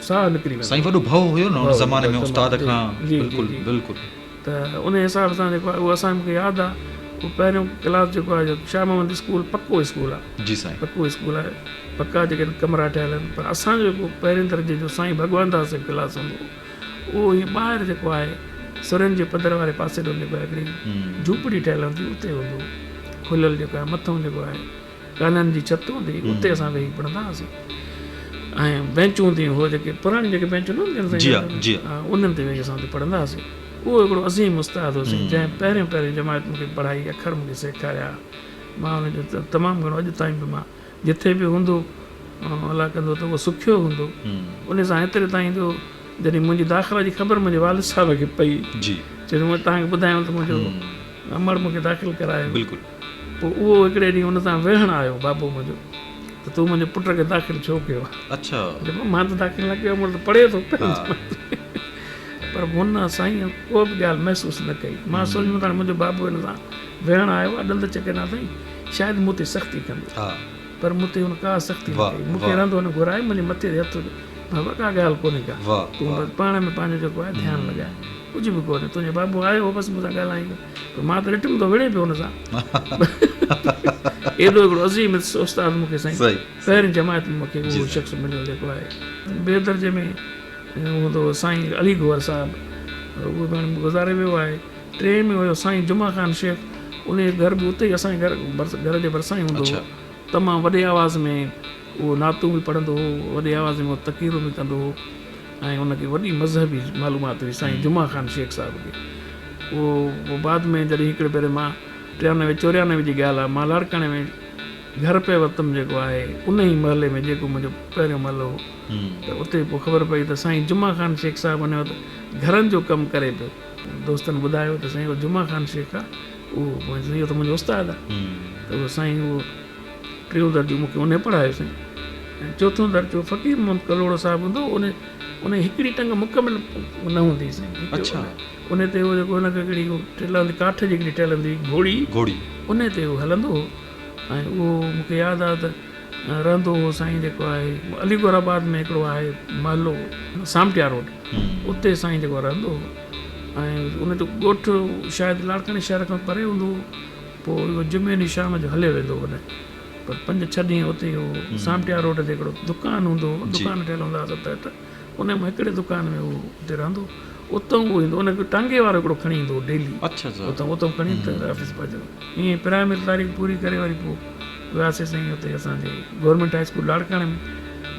Speaker 2: ساهه نڪري ويندو.
Speaker 1: سائين وڏو ڀؤ هيو نه ان زماني ۾ استاد کان بلڪل بلڪل.
Speaker 2: ته ان حساب سان جيڪو آهي اهو اسان مونکي ياد آهي اهو پهريون ڪلاس جيڪو آهي شاهه محمد اسڪول پڪو اسڪول آهي.
Speaker 1: جي سائين.
Speaker 2: پڪو اسڪول آهي پڪا جيڪي ڪمرا ٺهيل آهن پر اسان جو جيڪو پهرين درجي جو سائين ڀڳوان داس جو ڪلاس هوندو هو اهو هي ٻاهر جيڪو آهي سرين جي پڌر واري پاسي ڏانهن جيڪو آهي هڪڙي جهوپڙي ٺهيل هوندي اتي هوندو هو کليل جيڪو آهي مٿئون جيڪو آهي ڪانن جي ڇت هوندي هئي اتي اسان ويهي پڙهندا هئاسين ۽ بينچون هونديون هيون جيڪي پراڻيون جيڪي بينچون نه هونديون
Speaker 1: آهن جي ها جي
Speaker 2: ها انهن تي ويهي اسان اتي پڙهندا هئاسين اهو هڪڙو عظيم استاد هو سائين جنهن پهريون پهريون جماعت مون کي پڙهائي اکر مون کي سيکاريا مان ان جو تمام گهڻو اڄ تائين به مان جٿي به هوندو الله ڪندو ته اهو سکيو هوندو ان سان ايتري تائين جو جڏهن منهنجي داخلا جي خبر منهنجي والد صاحب کي پئي
Speaker 1: جي
Speaker 2: چيو مان توهان کي ٻڌايان ته منهنجو امڙ مون کي داخل ڪرايو
Speaker 1: بلڪل
Speaker 2: پوء اهو هڪڙي ڏينهن ان سان ويهڻ آيو بابو منهنجو ته تون منهنجي پٽ کي داخل ڇو ڪيو آهي؟
Speaker 1: اڇا.
Speaker 2: چيم مان ته داخل نه ڪيو آهي، مڙس ته پڙهي ٿو پيو. پر هن سائين ڪو به ڳالهه محسوس نه ڪئي. مان سوچيم ته هاڻي منهنجو بابو هن سان ويهڻ آيو آهي، ڏند چڪيندا اٿئي، شايد مون تي سختي ڪندو. پر مون تي هن ڪا سختي نه ڪئي. مون کي رهندو هن گهرائي منهنجي مٿي تي هٿ وڌو، بابا ڪا ڳالهه ڪونهي ڪا، تون بس پاڻ ۾ پنهنجو جيڪو آهي ڌيان لڳاء، ڪجهه به ڪونهي، تنهنجو بابو آيو هو بس مون سان ڳالهائين. پر مان ته ڏٺم ته وڙهي پيو هن سان. ايڏو هڪڙو عظيم استاد مون کي سائين پهرين جماعت ۾ مون کي اهو شخص مليو جيڪو آهي ٻئي درجي ۾ هوندو هو سائين علي گوهر صاحب اهو به هاڻي گذاري ويو آهي. ٽئين ۾ هيو سائين جمعه خان شيخ ان جو گهر به اتي ئي اسان جي گهر گهر جي ڀرسان ئي هوندو هو. تمام وڏي آواز ۾ اهو نعتون به پڙهندو هو وڏي آواز ۾ اهو تقريرون به ڪندو هو. ۽ ان کي وڏي مذهبي معلومات هئي سائين جمعه خان شيخ صاحب کي اهو پوء بعد ۾ جڏهن هڪڙي ڀيري مان ٽيانوي چوريانوي جي ڳالهه آهي مان لاڙڪاڻي ۾ گهر پئي ورتم جيڪو آهي ان ئي محلي ۾ جيڪو منهنجو پهريون محلو هو ته اتي پوء خبر پئي ته سائين جمعه خان شيخ صاحب ان وقت گهرن جو ڪم ڪري پيو دوستن ٻڌايو ته سائين اهو جمعه خان شيخ آهي اهو اهو ته منهنجو استاد آهي ته اهو سائين اهو ٽيون درجو مون کي انهيء پڙهايو سائين ۽ چوٿون درجو فقير محمد ڪلهوڙو صاحب هوندو هو ان ان جي هڪڙي ٽنگ مڪمل نه هوندي هئي سائين
Speaker 1: اڇا
Speaker 2: ان تي هو جيڪو هن کي هڪڙي ٺهيل هوندي ڪاٺ جي هڪڙي ٺهيل هوندي هئي گهوڙي
Speaker 1: گهوڙي
Speaker 2: ان تي هو هلندو هو ۽ اهو مون کي ياد آهي ته رهندو هو سائين جيڪو آهي علي گور آباد ۾ هڪڙو آهي محلو سامٽيا روڊ اتي سائين جيڪو رهندو هو ۽ ان جو ڳوٺ شايد لاڙڪاڻي شهر کان پري هوندو هو پوء اهو جمعي ڏينهن شام جو هليو ويندو هو هوڏانهن پر پنج ڇهه ڏينهن اتي هو سامٽيا روڊ تي هڪڙو دڪان هوندو هو دڪان ٺهيل هوندا هئا ست اٺ ان مان هڪڙي دڪان ۾ هو اتي رهندو هو اتان اهو ايندو ان کي ٽانگي وارو هڪڙو کڻي ايندو هو ڊيلي اتان اتان کڻي ته آفيس پهچندو ائين پرائمري تاريخ پوري ڪري وري پوء وياسي سائين اتي اسان جي گورنمينٽ هاء اسڪول لاڙڪاڻي ۾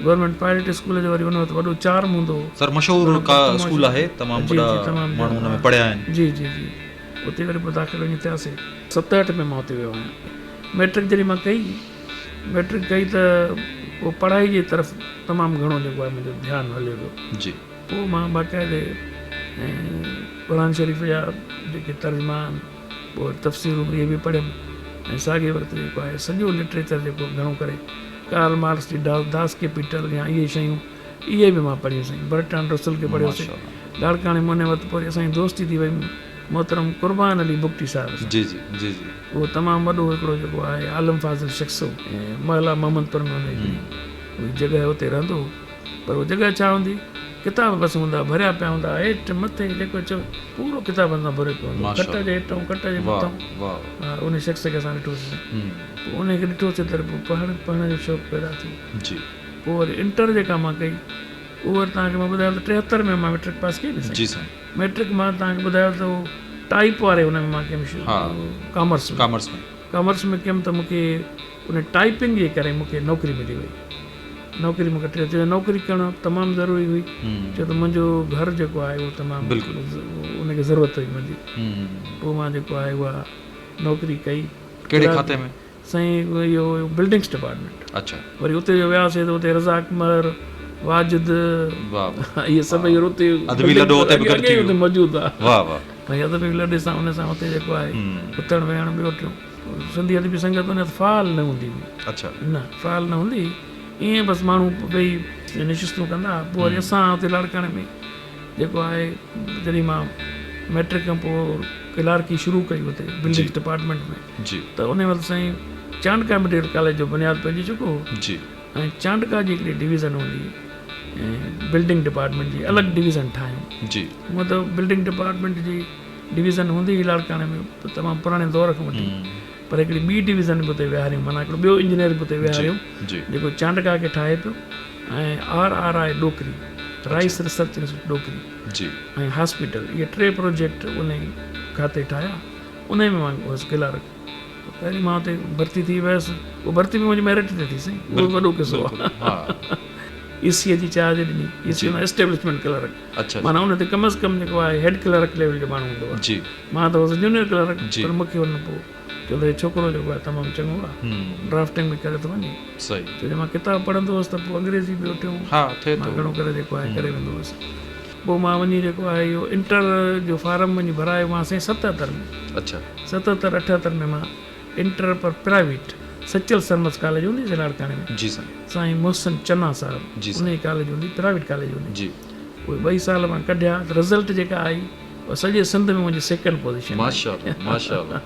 Speaker 2: گورنمينٽ پائلٽ اسڪول جو وري ان وقت وڏو چارم هوندو هو.
Speaker 1: سر مشهور ڪا اسڪول آهي تمام وڏا ماڻهو ان ۾ پڙهيا آهن.
Speaker 2: جي جي جي اتي وري پوء داخل وڃي ٿياسين. 67 ۾ مان اتي ويو آهيان. مئٽرڪ جڏهن مان ڪئي، مئٽرڪ ڪئي ته پوء پڙهائي جي طرف تمام گهڻو جيڪو آهي منهنجو ڌيان هليو ويو. پوء مان باقاعدي قرآن شريف جا جيڪي ترجما آهن، پوء وري تفسيرون اهي به پڙهيم. ۽ ساڳئي وقت جيڪو آهي سڄو لٽريچر جيڪو گهڻو ڪري ڪارل مارڪس جي داس ڪيپيٽل يا اهي شيون اهي به مان پڙهيون سائين برٽرانڊ رسل کي پڙهيوسين لاڙڪاڻي ۾ ان وقت پوء اسان جي دوستي ٿي وئي محترم قربان علي بگٽي صاحب سان
Speaker 1: جي جي جي جي
Speaker 2: اهو تمام وڏو هڪڙو جيڪو آهي عالم فاضل شخص هو ۽ محلا محمد پور ۾ ان جي هڪڙي جڳهه اتي رهندو هو پر اها جڳهه ڇا هوندي ڪتاب بس هوندا ڀريا پيا هوندا هيٺ مٿي جيڪو چئو پورو ڪتابن سان ڀريو پيو هوندو کٽ جي هيٺئون کٽ جي مٿئون ها ان شخص کي اسان ڏٺوسين پوء ان کي ڏٺوسين ته پوء پڙهڻ پڙهڻ جو شوق پيدا ٿيو
Speaker 1: جي
Speaker 2: پوء وري انٽر جيڪا مان ڪئي اهو وري توهان کي مان ٻڌايو ته 73 ۾ مان مئٽرڪ پاس ڪئي نه سائين
Speaker 1: جي سائين
Speaker 2: مئٽرڪ مان توهان کي ٻڌايو ته ٽائپ واري ان ۾ مان ڪيم ڪامرس ۾
Speaker 1: ڪامرس ۾
Speaker 2: ڪامرس ۾ ڪيم ته مون کي ان ٽائپنگ جي ڪري مون کي نوڪري ملي وئي. نوڪري مون کي ٽي چيو نوڪري ڪرڻ تمام ضروري هئي ڇو ته منهنجو گهر جيڪو آهي اهو تمام ان کي ضرورت هئي منهنجي پوء مان جيڪو آهي اها نوڪري ڪئي.
Speaker 1: ڪهڙي کاتي ۾؟
Speaker 2: سائين اهو هيو بلڊنگس ڊپارٽمينٽ.
Speaker 1: اڇا.
Speaker 2: وري اتي جو وياسي ته اتي رزاق مهر، واجد اهي سڀئي اتي
Speaker 1: ادبي لڏو اتي به گڏ ٿي ويو
Speaker 2: موجود هئا.
Speaker 1: واه واه.
Speaker 2: ڀائي ادبي لڏي سان ان سان اتي جيڪو آهي اٿڻ ويهڻ ٻيو ٽيون. سنڌي ادبي سنگت ان وقت فعال نه هوندي هئي.
Speaker 1: اڇا.
Speaker 2: نه فعال نه هوندي هئي. ائين بس ماڻهو ويهي نشستون ڪندا ها. پوء وري اسان اتي لاڙڪاڻي ۾ جيڪو آهي جڏهن مان مئٽرڪ کان پوء ڪلارڪي شروع ڪئي اتي بلڊنگس ڊپارٽمينٽ ۾
Speaker 1: جي.
Speaker 2: ته ان وقت سائين چانڊڪا ميڊيڪل ڪاليج جو بنياد پئجي چڪو هو.
Speaker 1: جي.
Speaker 2: ۽ چانڊڪا جي هڪڙي ڊويزن هوندي هئي ۽ بلڊنگ ڊپارٽمينٽ جي الڳ ڊويزن ٺاهيون.
Speaker 1: جي.
Speaker 2: هونء ته بلڊنگ ڊپارٽمينٽ جي ڊويزن هوندي هئي لاڙڪاڻي ۾ تمام پراڻي دور کان وٺي پر هڪڙي ٻي ڊويزن به اتي ويهاريون معنيٰ هڪڙو ٻيو انجنيئر به اتي ويهاريون جيڪو چانڊڪا کي ٺاهي پيو ۽ R R I Dokri rice research institute Dokri ۽ hospital اهي ٽي پروجيڪٽ ان کاتي ٺاهيا ان ۾ مان هوس ڪلارڪ پهرين مان اتي ڀرتي ٿي ويس اهو ڀرتي به منهنجي ميرٽ تي ٿي سائين اهو وڏو قصو آهي اي سي جي چارج ڏني اي سي اسٽيبلشمينٽ ڪلارڪ
Speaker 1: اڇا
Speaker 2: معنيٰ ان تي ڪم از ڪم جيڪو آهي هيڊ ڪلارڪ ليول جو ماڻهو هوندو آهي
Speaker 1: جي
Speaker 2: مان ته هوس جونيئر ڪلارڪ
Speaker 1: جي
Speaker 2: پر مون کي ان پوء چيو ته هي ڇوڪرو جيڪو آهي تمام چڱو آهي ڊرافٽنگ به ڪري ٿو وڃي
Speaker 1: صحيح
Speaker 2: ڇو جو مان ڪتاب پڙهندو هوس ته پوء انگريزي به اتيون
Speaker 1: ها ٿئي
Speaker 2: مان
Speaker 1: ٿو
Speaker 2: گهڻو ڪري جيڪو آهي ڪري ويندو هوس پوء مان وڃي جيڪو آهي اهو انٽر جو فارم وڃي ڀرايو مان سائين 77 ۾
Speaker 1: اڇا
Speaker 2: 77 78 ۾ مان انٽر پر پرائيويٽ سچل سرمست ڪاليج هوندي هئي لاڙڪاڻي ۾
Speaker 1: جي سائين
Speaker 2: سائين محسن چنا صاحب
Speaker 1: جي سائين
Speaker 2: انهي ڪاليج هوندي پرائيويٽ ڪاليج هوندي
Speaker 1: جي
Speaker 2: اهي ٻئي سال مان ڪڍيا ته رزلٽ جيڪا آئي اها سڄي سنڌ ۾ منهنجي سيڪنڊ پوزيشن آئي.
Speaker 1: ماشاءالله ماشاءالله.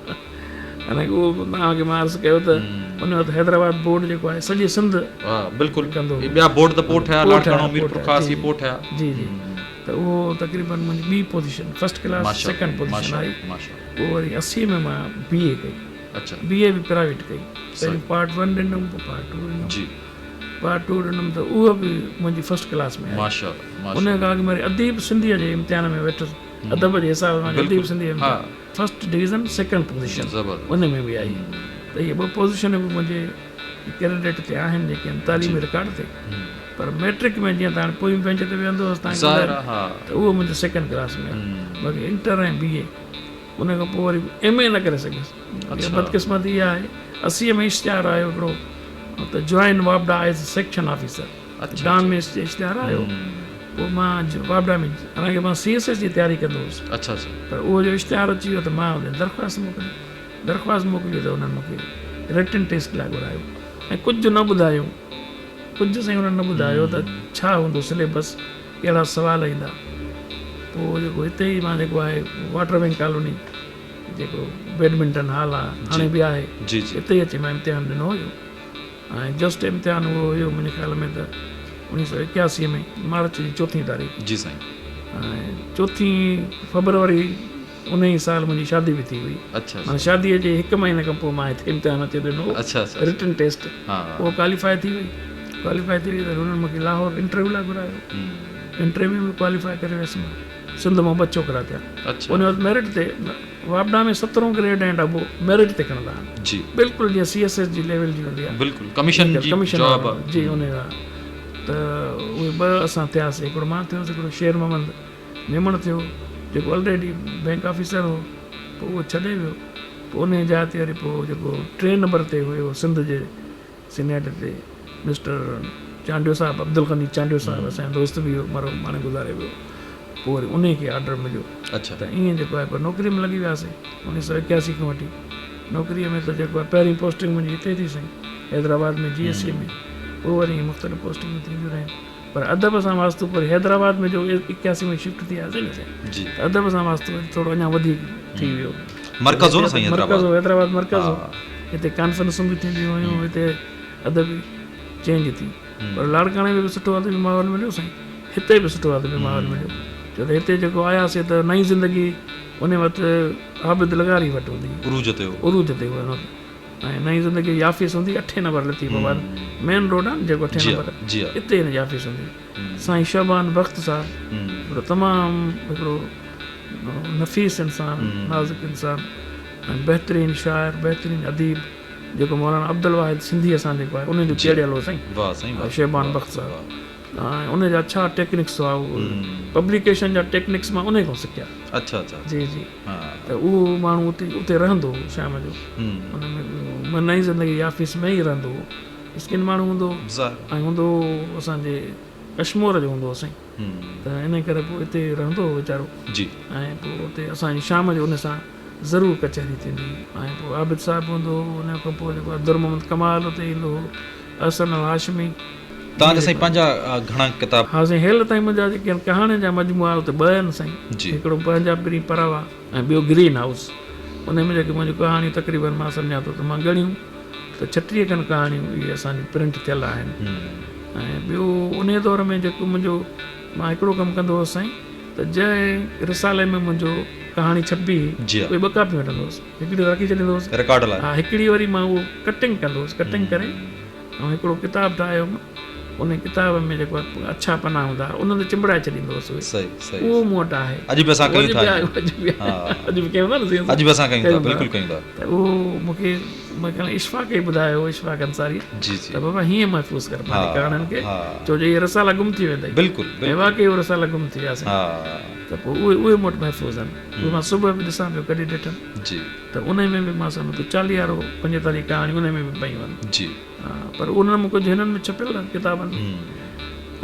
Speaker 2: حالانڪه اهو به توهان کي مان عرض ڪيو ته ان وقت حيدرآباد بورڊ جيڪو آهي سڄي سنڌ
Speaker 1: ها بلڪل
Speaker 2: ڪندو هو.
Speaker 1: هي ٻيا بورڊ ته پوء ٺهيا
Speaker 2: پوء ٺهيا،
Speaker 1: لاڙڪاڻو
Speaker 2: پوء
Speaker 1: ميرپور
Speaker 2: ٺهيا،
Speaker 1: خاص
Speaker 2: جي
Speaker 1: هي پوء ٺهيا.
Speaker 2: جي جي ته اهو تقريبن منهنجي ٻي پوزيشن فرسٽ ڪلاس
Speaker 1: ماشاءالله
Speaker 2: سيڪنڊ پوزيشن آئي.
Speaker 1: ماشاءالله ماشاءالله.
Speaker 2: پوء وري 80 ۾ مان بي اي ڪئي.
Speaker 1: اڇا.
Speaker 2: بي اي به پرائيويٽ ڪئي.
Speaker 1: صحيح.
Speaker 2: پهريون پارٽ ون ڏنم پوء پارٽ ٽو ڏنم.
Speaker 1: جي.
Speaker 2: پارٽ ٽو ڏنم ته اهو به منهنجي فرسٽ ڪلاس ۾ آئي.
Speaker 1: ماشاءالله
Speaker 2: ان
Speaker 1: ماشاءالله.
Speaker 2: کان اڳ ۾ وري اديب سنڌيء جي امتحان ۾ ويٺس ادب جي حساب سان اديب
Speaker 1: بلڪل
Speaker 2: سنڌيء
Speaker 1: ها.
Speaker 2: فرسٽ ڊويزن سيڪنڊ پوزيشن
Speaker 1: زبردست.
Speaker 2: ان ۾ به آئي ته اهي ٻه پوزيشنون به منهنجي ڪريڊٽ تي آهن جيڪي آهن تعليمي رڪارڊ تي پر مئٽرڪ ۾ جيئن ته هاڻي پوئين بينچ تي ويهندو هوس تان
Speaker 1: ظاهر آهي ها.
Speaker 2: ته اهو منهنجو سيڪنڊ ڪلاس ۾ آهي باقي انٽر ۽ بي اي ان کان پوء وري ايم اي نه ڪري سگهيس.
Speaker 1: اڇا.
Speaker 2: بدقسمتي اها آهي 80 ۾ اشتهار آيو هڪڙو ته جوائن واپڊا ايز سيڪشن آفيسر
Speaker 1: اڇا
Speaker 2: ڊان ۾ اشتهار آيو پوء مان واپڊا ۾ حالانڪه مان سي ايس ايس جي تياري ڪندو هوس
Speaker 1: اڇا اڇا
Speaker 2: پر اهو جو اشتهار اچي ويو ته مان ان درخواست موڪلي درخواست موڪلي ته انهن مون کي رٽن ٽيسٽ لاء گهرايو ۽ ڪجهه نه ٻڌايو ڪجهه سائين انهن نه ٻڌايو ته ڇا هوندو سليبس ڪهڙا سوال ايندا پوء جيڪو هتي ئي مان جيڪو آهي واٽر ونگ ڪالوني جيڪو بيڊمنٽن هال آ هاڻي به آهي
Speaker 1: جي جي
Speaker 2: اتي ئي اچي مان امتحان ڏنو هيو ۽ جسٽ امتحان اهو هيو منهنجي خيال ۾ ته 1981 ۾ مارچ جي چوٿين تاريخ
Speaker 1: جي سائين
Speaker 2: ۽ چوٿين فبروري ان ئي سال منهنجي شادي به ٿي هئي
Speaker 1: اڇا
Speaker 2: معنيٰ شادي جي هڪ مهيني کان پوء مان هتي امتحان اچي ڏنو هو
Speaker 1: اڇا اڇا
Speaker 2: رٽن ٽيسٽ
Speaker 1: ها
Speaker 2: اهو ڪواليفائي ٿي وئي ڪواليفائي ٿي وئي ته هنن مونکي لاهور انٽرويو لاء گهرايو انٽرويو ۾ ڪواليفائي ڪري ويس مان سنڌ مان ٻه ڇوڪرا ٿيا ان وقت ميرٽ تي واپڊا ۾ سترهون گريڊ ۽ ڊٻو ميرٽ تي کڻندا آهن
Speaker 1: جي
Speaker 2: بلڪل جيئن سي ايس ايس جي ليول جي هوندي آهي
Speaker 1: بلڪل ڪميشن جي جاب
Speaker 2: جي ان جا ته اهي ٻه اسان ٿياسي هڪڙو مان ٿيس هڪڙو شير محمد ميمڻ ٿيو جيڪو آلريڊي بينڪ آفيسر هو پوء اهو ڇڏي ويو پوء ان جاء تي وري پوء جيڪو ٽي نمبر تي هيو سنڌ جي سينيٽ تي مسٽر چانڊيو صاحب عبدالغني چانڊيو صاحب اسان جو دوست به هيو مرحوم هاڻي گذاري ويو پوء وري انهي کي آرڊر مليو
Speaker 1: اڇا
Speaker 2: ته ائين جيڪو آهي پوء نوڪري ۾ لڳي وياسي 1981 کان وٺي نوڪريء ۾ ته جيڪو آهي پهرين پوسٽنگ منهنجي هتي ٿي سائين حيدرآباد ۾ جي ايس سي ۾ پوء وري ائين مختلف پوسٽنگون ٿينديون رهيون پر ادب سان واسطو پوء حيدرآباد ۾ جو 81 ۾ شفٽ ٿي آياسين نه سائين
Speaker 1: جي
Speaker 2: ته ادب سان واسطو وري ٿورو اڃا وڌيڪ ٿي ويو.
Speaker 1: مرڪز هو نه سائين حيدرآباد.
Speaker 2: مرڪز هو حيدرآباد مرڪز هو هتي ڪانفرنسون به ٿينديون هيون هتي ادبي چينج ٿي پر لاڙڪاڻي ۾ به سٺو ادبي ماحول مليو سائين هتي به سٺو ادبي ماحول مليو ڇو ته هتي جيڪو آياسي ته نئين زندگي ان وقت عابد لغاري وٽ هوندي هئي.
Speaker 1: عروج تي هو.
Speaker 2: عروج تي هو ان وقت ۽ نئين زندگي جي آفيس هوندي هئي اٺين نمبر لطيف آباد مين روڊ آهي نه جيڪو اٺين نمبر اتي هن جي آفيس هوندي هئي. سائين شعبان بخت صاحب هڪڙو تمام هڪڙو نفيس انسان نازڪ انسان ۽ بهترين شاعر بهترين اديب جيڪو مولانا عبدالواحد سنڌي اسان جيڪو آهي ان جو چيڙيل هو سائين شعبان بخت صاحب. ۽ ان جا ڇا ٽيڪنڪس هئا اهو پبليڪيشن جا ٽيڪنڪس مان انهي کان سکيا.
Speaker 1: اڇا اڇا
Speaker 2: جي جي ته اهو ماڻهو اتي اتي رهندو هو شام جو ان ۾ نئين زندگي جي آفيس ۾ ئي رهندو هو مسڪين ماڻهو هوندو هو ۽ هوندو هو اسان جي ڪشمور جو هوندو هو سائين ته انهي ڪري پوء اتي رهندو هو ويچارو
Speaker 1: جي
Speaker 2: ۽ پوء اتي اسان جي شام جو ان سان ضرور ڪچهري ٿيندي هئي ۽ پوء عابد صاحب هوندو هو ان کان پوء جيڪو در محمد ڪمال اتي ايندو هو احسن الهاشمي.
Speaker 1: توهان جا سائين پنهنجا گهڻا ڪتاب؟
Speaker 2: ها سائين هيل تائين منهنجا جيڪي آهن ڪهاڻين جا مجموعا اتي ٻه آهن سائين هڪڙو پنهنجا پرين پراوا ۽ ٻيو گرين هائوس انهي ۾ جيڪي منهنجون ڪهاڻيون تقريبن مان سمجهان ٿو ته مان ڳڻيون ته 36 کن ڪهاڻيون اهي اسان جون پرنٽ ٿيل آهن ۽ ٻيو انهي دور ۾ جيڪو منهنجو مان هڪڙو ڪم ڪندو هوس سائين ته جنهن رسالي ۾ منهنجو ڪهاڻي ڇپبي هئي اهي ٻه ڪاپيون وٺندو هوس هڪڙي رکي ڇڏيندو هوس
Speaker 1: رڪارڊ لاء
Speaker 2: ها هڪڙي وري مان اهو ڪٽنگ ڪندو هوس ڪٽنگ ڪري ۽ هڪڙو ڪتاب ٺاهيو هوم ان ڪتاب ۾ جيڪو اڇا پنا هوندا هئا انهن تي چنبڙائي ڇڏيندو هوس اهي
Speaker 1: صحيح صحيح
Speaker 2: اهو مون وٽ آهي
Speaker 1: اڄ به اسان ڪيون ٿا
Speaker 2: اڄ به اڄ به ڪيون ٿا نه سائين
Speaker 1: اڄ به اسان ڪيون ٿا بلڪل ڪيون ٿا
Speaker 2: ته اهو مون کي مون کي اشفاق ئي ٻڌايو هو اشفاق انصاري
Speaker 1: جي جي
Speaker 2: ته بابا هيئن محفوظ ڪر پنهنجي ڪهاڻين کي ڇو جو اهي رسالا گم ٿي ويندا
Speaker 1: بلڪل
Speaker 2: ۽ واقعي اهي رسالا گم ٿي ويا سائين ته پوء اهي اهي مون وٽ محفوظ آهن اهي مان صبح به ڏسان پيو ڪڏهن ڏٺم
Speaker 1: جي
Speaker 2: ته انهي ۾ به مان سمجهان ٿو چاليهارو پنجيتاليهه ڪهاڻيون انهي ۾ به پيون آهن.
Speaker 1: جي.
Speaker 2: ها پر انهن مان ڪجهه هنن ۾ ڇپيل آهن ڪتابن ۾.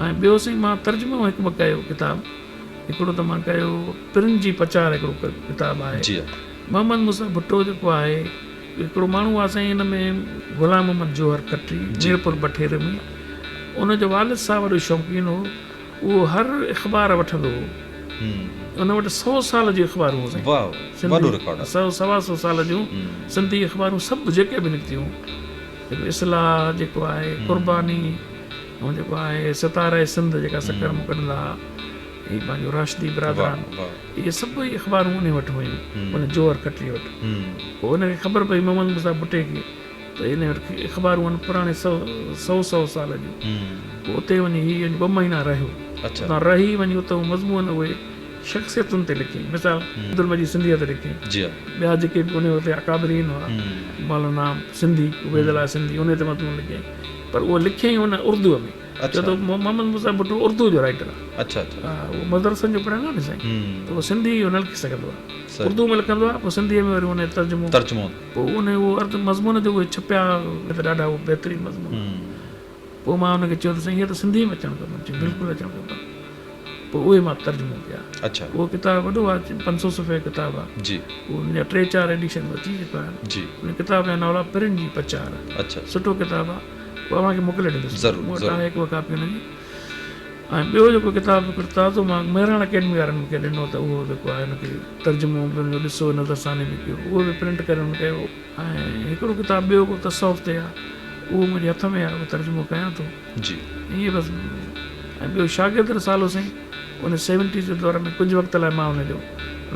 Speaker 2: ۽ ٻيو سائين مان ترجمو هڪ ٻه ڪيو ڪتاب هڪڙو ته مان ڪيو پرن جي پچار هڪڙو ڪتاب آهي.
Speaker 1: جي.
Speaker 2: محمد موسيٰ ڀٽو جيڪو آهي هڪڙو ماڻهو آهي سائين هن ۾ غلام محمد جوهر کٽري ميرپور بٺيري ۾ ان جو والد صاحب وڏو شوقين هو. اهو هر اخبار وٺندو هو. ان وٽ سئو سال جون اخبارون هيون سائين.
Speaker 1: واهه وڏو رڪارڊ آهي.
Speaker 2: سئو سوا سئو سال جون سنڌي اخبارون سڀ جيڪي به نڪتيون جيڪو اصلاح جيڪو آهي قرباني ۽ جيڪو آهي ستاره سنڌ جيڪا سکر مان ڪڍندا هئا هي پنهنجو راشدي برادران اهي سڀ ئي اخبارون انهي وٽ هيون ان جوهر کٽري وٽ پوء ان کي خبر پئي محمد موسيٰ ڀٽي کي ته هن وٽ اخبارون آهن پراڻي سئو سئو سئو سال جون. پوء اتي وڃي هي وڃي ٻه مهينا رهيو. اتان رهي وڃي اتان مضمون اهي شخصيتن تي لکيائين. مثال عبدالمجيد سنڌيء تي لکيائين. ٻيا جيڪي به ان وقت اڪابرين هئا مولانا سنڌي عبيدالله سنڌي انهي تي مضمون لکيائين. پر اهو لکيائين ان اردوء ۾. ڇو ته محمد موسيٰ ڀٽو اردوء جو رائيٽر آهي. ها اهو مدرسن جو پڙهيل آهي نه سائين ته اهو سنڌي اهو نه لکي سگهندو آهي. اردوء ۾ لکندو آهي پوء سنڌيء ۾ وري ان جو ترجمو. پوء ان اهو ارد مضمون جو اهي ڇپيا ته ڏاڍا اهو بهترين مضمون هئا. پوء مان ان کي چيو ته سائين اهي ته سنڌيء ۾ اچڻ کپن. چيائين بلڪل اچڻ کپن. پوء اهي مان ترجمو ڪيا. اهو ڪتاب وڏو آهي، 500 صفحي جو ڪتاب آهي. اهو ان جا ٽي چار ايڊيشن به اچي چڪا آهن. ان ڪتاب جا نالا پرين جي پچار. سٺو ڪتاب آهي. اهو اوهان کي موڪلي ڏيندس. مون وٽ آهي هڪ ٻه ڪاپي ان جي. ۽ ٻيو جيڪو ڪتاب هڪڙو تازو مان مهراڻ اڪيڊمي وارن مون کي ڏنو ته اهو جيڪو آهي ان کي ترجمو به ان جو ڏسو نظرثاني به ڪيو اهو به پرنٽ ڪري ان ڪيو ۽ هڪڙو ڪتاب ٻيو ڪو تصوف تي آهي اهو منهنجي هٿ ۾ آهي اهو ترجمو ڪيان ٿو
Speaker 1: جي
Speaker 2: ائين بس ۽ ٻيو شاگرد رسالو سائين ان سيونٽيز جي دور ۾ ڪجهه وقت لاء مان ان جو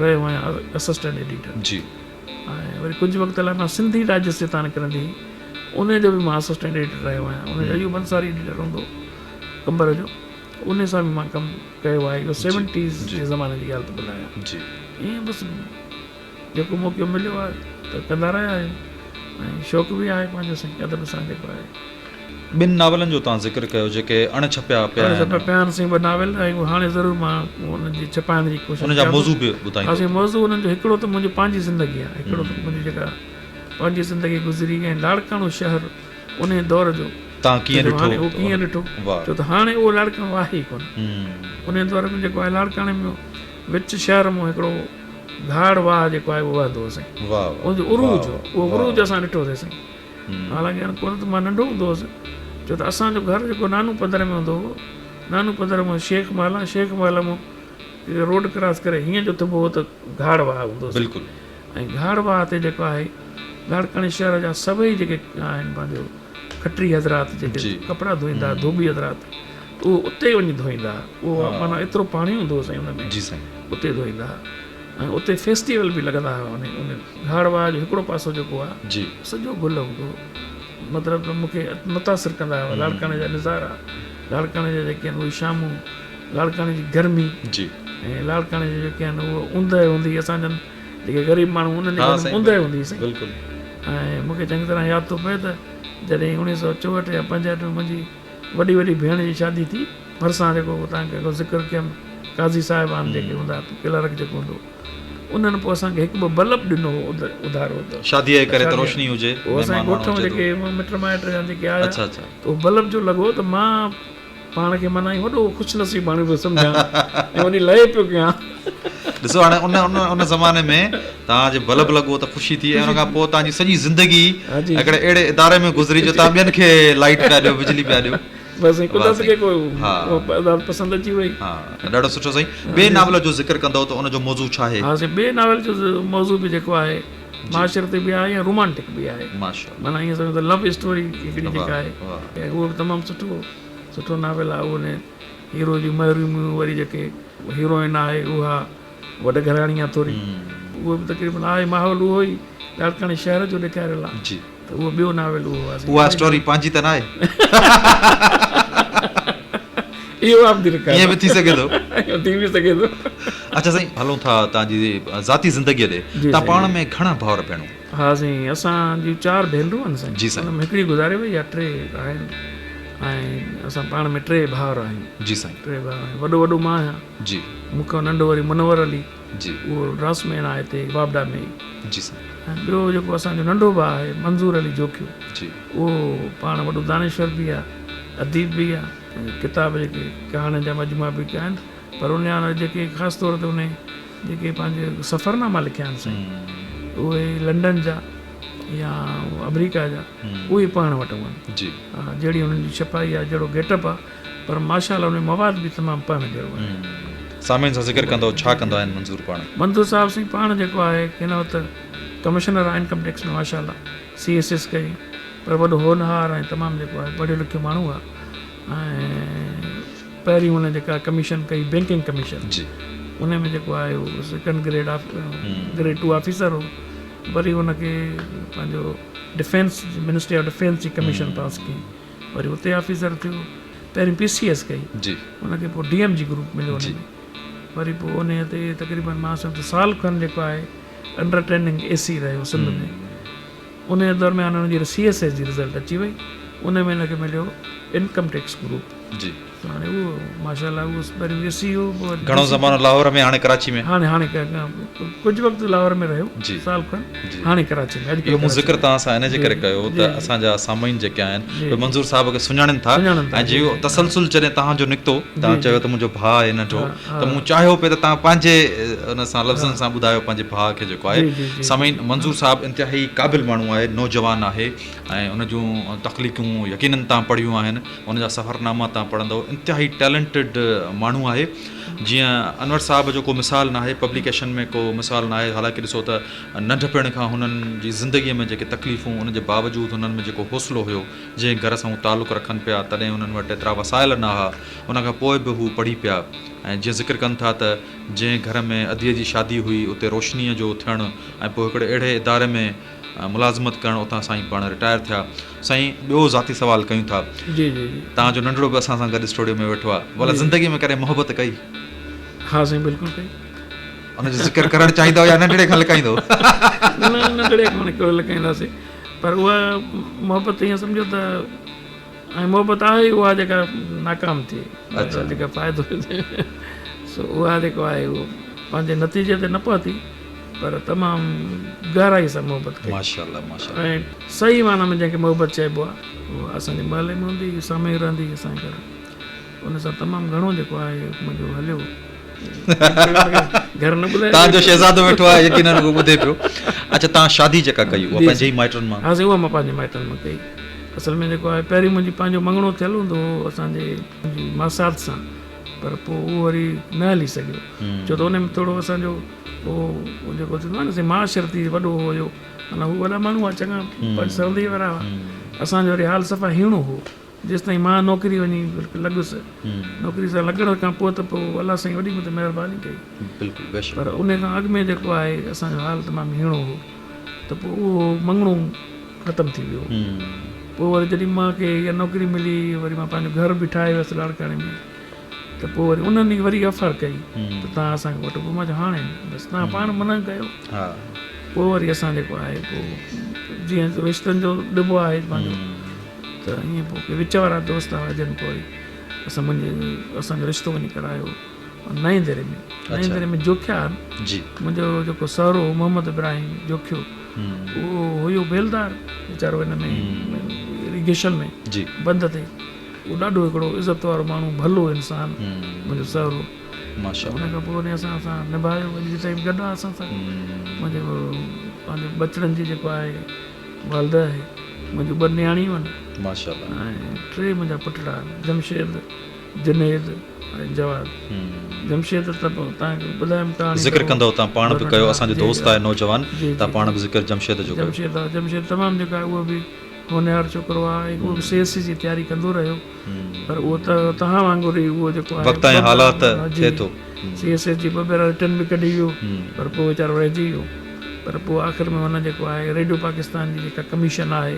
Speaker 2: رهيو آهيان اسسٽنٽ ايڊيٽر
Speaker 1: جي
Speaker 2: ۽ وري ڪجهه وقت لاء مان سنڌي ڊائجسٽ جتان نڪرندي هئي ان جو به مان اسسٽنٽ ايڊيٽر رهيو آهيان ان جو ايوب انصاري ايڊيٽر هوندو قمبر جو انهي سان به مان ڪم ڪيو آهي اهو سيونٽيز جي زماني جي ڳالهه ٿو ٻڌايان
Speaker 1: جي
Speaker 2: ائين بس جيڪو موقعو مليو آهي ته ڪندا رهيا آهيون ۽ شوق به آهي پنهنجو سائين ادب سان جيڪو آهي.
Speaker 1: ٻن ناولن جو توهان ذڪر ڪيو جيڪي اڻ ڇپيا پيا
Speaker 2: آهن. اڻ ڇپيا پيا آهن سائين ٻه ناول ۽ اهي هاڻي ضرور مان انهن جي ڇپائڻ جي ڪوشش
Speaker 1: انهن جا موضوع به ٻڌائيندو.
Speaker 2: ها سائين موضوع انهن جو هڪڙو ته منهنجي پنهنجي زندگي آهي هڪڙو ته منهنجي جيڪا پنهنجي زندگي گذري ۽ لاڙڪاڻو شهر انهي دور جو
Speaker 1: توهان ڪيئن ڏٺو؟
Speaker 2: هاڻي اهو ڪيئن ڏٺو؟ ڇو ته هاڻي اهو لاڙڪاڻو آهي ئي ڪونه. انهي دور ۾ جيڪو آهي لاڙڪاڻي ۾ وچ شهر مان هڪڙو گهاڙ واهه جيڪو آهي اهو وهندو هو سائين. ان جو عروج هو، اهو عروج اسان ڏٺو سي سائين. حالانڪه هاڻي ڪونه ته مان ننڍو هوندو هوس، ڇو ته اسان جو گهر جيڪو نانو پڌر ۾ هوندو هو، نانو پڌر مان شيخ محلا، شيخ محلا مان روڊ ڪراس ڪري هيئن جو ٿبو هو ته گهاڙ واهه هوندو هو سائين. ۽ گهاڙ واهه تي جيڪو آهي لاڙڪاڻي شهر جا سڀئي جيڪي آهن پنهنجو کٽري حضرات جيڪي ڪپڙا ڌوئيندا ها، ڌوٻي حضرات، اهو اتي وڃي ڌوئيندا ها. اهو معنيٰ ايترو پاڻي هوندو هو سائين ان ۾ اتي ڌوئيندا ها ۽ اتي فيسٽيول به لڳندا هئا. ان گهاڙ واهه جو هڪڙو پاسو جيڪو آهي سڄو گل هوندو هو. مطلب ته مون کي متاثر ڪندا هئا لاڙڪاڻي جا نظارا، لاڙڪاڻي جا جيڪي آهن اهي شامون، لاڙڪاڻي جي گرمي ۽ لاڙڪاڻي جا جيڪي آهن اهو اوندهه هوندي هئي. اسان جن جيڪي غريب ماڻهو انهن جي گهر ۾ اوندهه هوندي هئي سائين. ۽ مون کي چڱي طرح ياد ٿو پئي ته جڏهن اوڻيهه سؤ چوهٺ يا پنجهٺ ۾ منهنجي وڏي وڏي ڀيڻ جي شادي ٿي. ڀرسان جيڪو توهان کي ذڪر ڪيم قاضي صاحبان جيڪي هوندا ڪلارڪ جيڪو هوندو هو انهن پوء اسان کي هڪ ٻه بلب ڏنو هو اڌارو ته
Speaker 1: شاديء جي ڪري ته روشني هجي
Speaker 2: پوء اسان جي ڳوٺ ۾ جيڪي مٽ مائٽ يا جيڪي آيا ته اهو بلب جو لڳو ته مان پاڻ کي معنيٰ وڏو خوش نصيب ماڻهو پيو سمجهان ۽ وڏي لئي پيو ڪيان.
Speaker 1: ڏسو هاڻي ان ان ان زماني ۾ توهان جي بلب لڳو ته خوشي ٿي ۽ ان کان پوء توهان جي سڄي زندگي هڪڙي اهڙي اداري ۾ گذري جو توهان ٻين کي لائيٽ پيا ڏيو بجلي پيا ڏيو.
Speaker 2: بس سائين قدرت کي ڪو اها پسند اچي وئي.
Speaker 1: ها ڏاڍو سٺو سائين ٻئي ناول جو ذڪر ڪندؤ ته ان جو موضوع ڇا آهي؟
Speaker 2: ها سائين ٻئي ناول جو موضوع به جيڪو آهي معاشرتي به آهي ۽ رومانٽڪ به آهي.
Speaker 1: ماشاءالله.
Speaker 2: معنيٰ ائين سمجهو ته لو اسٽوري هڪڙي جيڪا آهي اهو به تمام سٺو سٺو ناول آهي. اهو هيرو جون محروميون وري جيڪي هيروئن آهي اها وڏ گهراڻي آهي ٿوري اهو به تقريبن آهي ماحول اهو ئي لاڙڪاڻي شهر جو ڏيکاريل آهي
Speaker 1: جي
Speaker 2: ته اهو ٻيو ناول اهو آهي.
Speaker 1: اها اسٽوري پنهنجي ته ناهي.
Speaker 2: اهو آف the record.
Speaker 1: ائين به ٿي سگهي ٿو.
Speaker 2: اهو ٿي به سگهي ٿو.
Speaker 1: اڇا سائين هلون ٿا توهان جي ذاتي زندگيء ڏي. توهان پاڻ ۾ گهڻا ڀائر ڀيڻون؟
Speaker 2: ها سائين اسان جون چار ڀينرون آهن سائين.
Speaker 1: جي سائين.
Speaker 2: ان ۾ هڪڙي گذاري وئي آهي ٽي آهن ۽ اسان پاڻ ۾ ٽي ڀائر آهيون.
Speaker 1: جي سائين.
Speaker 2: ٽي ڀائر آهيون وڏو وڏو مان آهيان.
Speaker 1: جي.
Speaker 2: مون کان ننڍو وري منور علي.
Speaker 1: جي.
Speaker 2: اهو ڊراسمين آهي هتي واپڊا ۾ ئي.
Speaker 1: جي سائين.
Speaker 2: ۽ ٻيو جيڪو اسان جو ننڍو ڀاء آهي منظور علي جوکيو.
Speaker 1: جي.
Speaker 2: اهو پاڻ وڏو دانشور به آهي، اديب به آهي ۽ ڪتاب جيڪي ڪهاڻين جا مجموعا به ڪيا آهن پر ان جا جيڪي خاص طور تي ان جيڪي پنهنجي سفرناما لکيا آهن سائين اهي لنڊن جا يا آمريڪا جا اهي پڙهڻ وٽ آهن.
Speaker 1: جي.
Speaker 2: جهڙي انهن جي ڇپائي آهي جهڙو گيٽ اپ آهي پر ماشاء الله ان ۾ مواد به تمام پڙهڻ جهڙو آهي.
Speaker 1: سامعين سان ذڪر ڪندو ڇا ڪندا آهن منظور پاڻ؟
Speaker 2: منظور صاحب سائين پاڻ جيڪو آهي هن وقت ڪمشنر آهي انڪم ٽيڪس ۾ ماشاء الله سي ايس ايس ڪئي پر وڏو هونهار ۽ تمام جيڪو آهي پڙهيو لکيو ماڻهو آهي ۽ پهرين هن جيڪا ڪميشن ڪئي بينڪنگ ڪميشن
Speaker 1: جي
Speaker 2: ان ۾ جيڪو آهي اهو سيڪنڊ گريڊ گريڊ 2 آفيسر هو وري هن کي پنهنجو ڊفينس منسٽري آف ڊفينس جي ڪميشن پاس ڪئي وري اتي آفيسر ٿيو پهرين پي سي ايس ڪئي
Speaker 1: جي
Speaker 2: ان کي پوء ڊي ايم جي گروپ مليو ان ۾ وري پوء ان تي تقريبن مان سمجهان ٿو سال کن جيڪو آهي انڊر ٽريننگ اي سي رهيو سنڌ ۾ ان درميان ان جي سي ايس ايس جي رزلٽ اچي وئي ان ۾ ان کي مليو انڪم ٽيڪس گروپ
Speaker 1: جي
Speaker 2: هاڻي اهو ماشاء الله اهو پهريون اي سي هو پوء
Speaker 1: گهڻو زمانو لاهور ۾ هاڻي ڪراچي ۾
Speaker 2: هاڻي هاڻي ڪجهه وقت لاهور ۾ رهيو سال کن هاڻي ڪراچي ۾
Speaker 1: اهو مون ذڪر توهان سان ان جي ڪري ڪيو ته اسان جا سامعين جيڪي آهن اهي منظور صاحب کي سڃاڻين ٿا ۽ جي اهو تسلسل جڏهن توهان جو نڪتو توهان چيو ته منهنجو ڀاء آهي ننڍو ته مون چاهيو پئي ته توهان پنهنجي ان سان لفظن سان ٻڌايو پنهنجي ڀاء کي جيڪو آهي سامعين منظور صاحب انتهائي قابل ماڻهو آهي نوجوان آهي ۽ ان جون تخليقون يقينن توهان پڙهيون آهن ان جا سفرناما توهان پڙهندؤ انتهائي ٽيلنٽيڊ ماڻهو آهي جيئن انور صاحب جو ڪو مثال ناهي پبليڪيشن ۾ ڪو مثال ناهي حالانڪه ڏسو ته ننڍپڻ کان هنن جي زندگي ۾ جيڪي تڪليفون ان جي باوجود هنن ۾ جيڪو حوصلو هيو جنهن گهر سان هو تعلق رکن پيا تڏهن هنن وٽ ايترا وسائل نه ها ان کان پوء به هو پڙهي پيا ۽ جيئن ذڪر ڪن ٿا ته جنهن گهر ۾ اديء جي شادي هئي اتي روشنيء جو ٿيڻ ۽ پوء هڪڙي اهڙي اداري ۾ ملازمت ڪرڻ اتان سائين پاڻ رٽائر ٿيا. سائين ٻيو ذاتي سوال ڪيون ٿا.
Speaker 2: جي جي جي.
Speaker 1: توهان جو ننڍڙو به اسان سان گڏ اسٽوڊيو ۾ ويٺو آ. ڀلا زندگي ۾ ڪڏهن محبت ڪئي؟
Speaker 2: ها سائين بلڪل ڪئي.
Speaker 1: ان جو ذڪر ڪرڻ چاهيندؤ يا ننڍڙي کان لڪائيندؤ؟
Speaker 2: نه نه ننڍڙي کان ڪيو لڪائينداسين پر اها محبت ائين سمجهو ته ۽ محبت آهي ئي اها جيڪا ناڪام ٿئي جيڪا فائدو سو اها جيڪو آهي اهو پنهنجي نتيجي تي نه پهتي پر تمام گهرائي سان محبت ڪئي
Speaker 1: ماشاءالله ماشاءالله
Speaker 2: ۽ صحيح معنيٰ ۾ جنهن کي محبت چئبو آهي اها اسان جي محلي ۾ هوندي هئي سامهون ئي رهندي هئي اسان جي گهر ان سان تمام گهڻو جيڪو آهي منهنجو هليو. گهر نه ٻڌائي.
Speaker 1: توهان جو شهزادو ويٺو آهي يقينن اهو ٻڌي پيو. اڇا توهان شادي جيڪا ڪئي اها پنهنجي ئي مائٽن مان؟
Speaker 2: ها سائين اها مان پنهنجي مائٽن مان ڪئي. اصل ۾ جيڪو آهي پهرين منهنجي پنهنجو مڱڻو ٿيل هوندو هو اسان جي منهنجي ماسات سان پر پوء اهو وري نه هلي سگهيو ڇو ته ان ۾ ٿورو اسان جو اهو جيڪو ٿيندو آهي نه سائين معاشرتي وڏو هيو معنيٰ هو وڏا ماڻهو هئا چڱا پنهنجي سرندي وارا هئا اسان جو وري حال صفا هيڻو هو. جيستائين مان نوڪري وڃي لڳس، نوڪري سان لڳڻ کان پوء ته پوء الله سائين وڏي مون تي مهرباني ڪئي.
Speaker 1: بلڪل بيشڪ.
Speaker 2: پر ان کان اڳ ۾ جيڪو آهي اسان جو حال تمام هيڻو هو ته پوء اهو مڱڻو ختم ٿي ويو. پوء وري جڏهن مان کي اها نوڪري ملي وري مان پنهنجو گهر به ٺاهي ويس لاڙڪاڻي ۾ ته پوء وري انهن ئي وري آفر ڪئي ته توهان اسان کي وٺو. پوء مان چيو هاڻي نه بس توهان پاڻ منع ڪيو. پوء وري اسان جيڪو آهي پوء جيئن رشتن جو ڏبو آهي پنهنجو. ته ائين پوء ڪي وچ وارا دوست هئا جن پوء اسان منهنجي اسان جو رشتو وڃي ڪرايو نئين ديري ۾ نئين ديري ۾ جوکيا آهن
Speaker 1: جي
Speaker 2: منهنجو جيڪو سهرو هو محمد ابراهيم جوکيو اهو هيو بيلدار ويچارو هن ۾ اريگيشن ۾
Speaker 1: جي
Speaker 2: بند تي اهو ڏاڍو هڪڙو عزت وارو ماڻهو ڀلو انسان منهنجو سهرو
Speaker 1: ماشاء
Speaker 2: ان کان پوء وري اسان سان نڀايو اڄ تائين گڏ آهي اسان سان منهنجي پنهنجي ٻچڙن جي جيڪو آهي والده آهي. منهنجون ٻه نياڻيون آهن.
Speaker 1: ماشاء الله.
Speaker 2: ۽ ٽي منهنجا پٽڙا آهن جمشيد، جنيد ۽ جواد. جمشيد ته توهان کي ٻڌايم ڪهاڻي.
Speaker 1: ذڪر ڪندؤ توهان پاڻ به ڪيو اسان جو دوست آهي نوجوان توهان پاڻ به ذڪر جمشيد جو ڪيو.
Speaker 2: جمشيد آهي جمشيد تمام جيڪو آهي اهو به هونهار ڇوڪرو آهي ۽ اهو به سي ايس سي جي تياري ڪندو رهيو پر اهو ته توهان وانگر ئي اهو جيڪو آهي
Speaker 1: وقت ۽ حالات ٿئي ٿو.
Speaker 2: سي ايس ايس جي ٻه ڀيرا رٽن به ڪڍي ويو پر پوء ويچارو رهجي ويو پر پوء آخر ۾ هن جيڪو آهي ريڊيو پاڪستان جي جيڪا ڪميشن آهي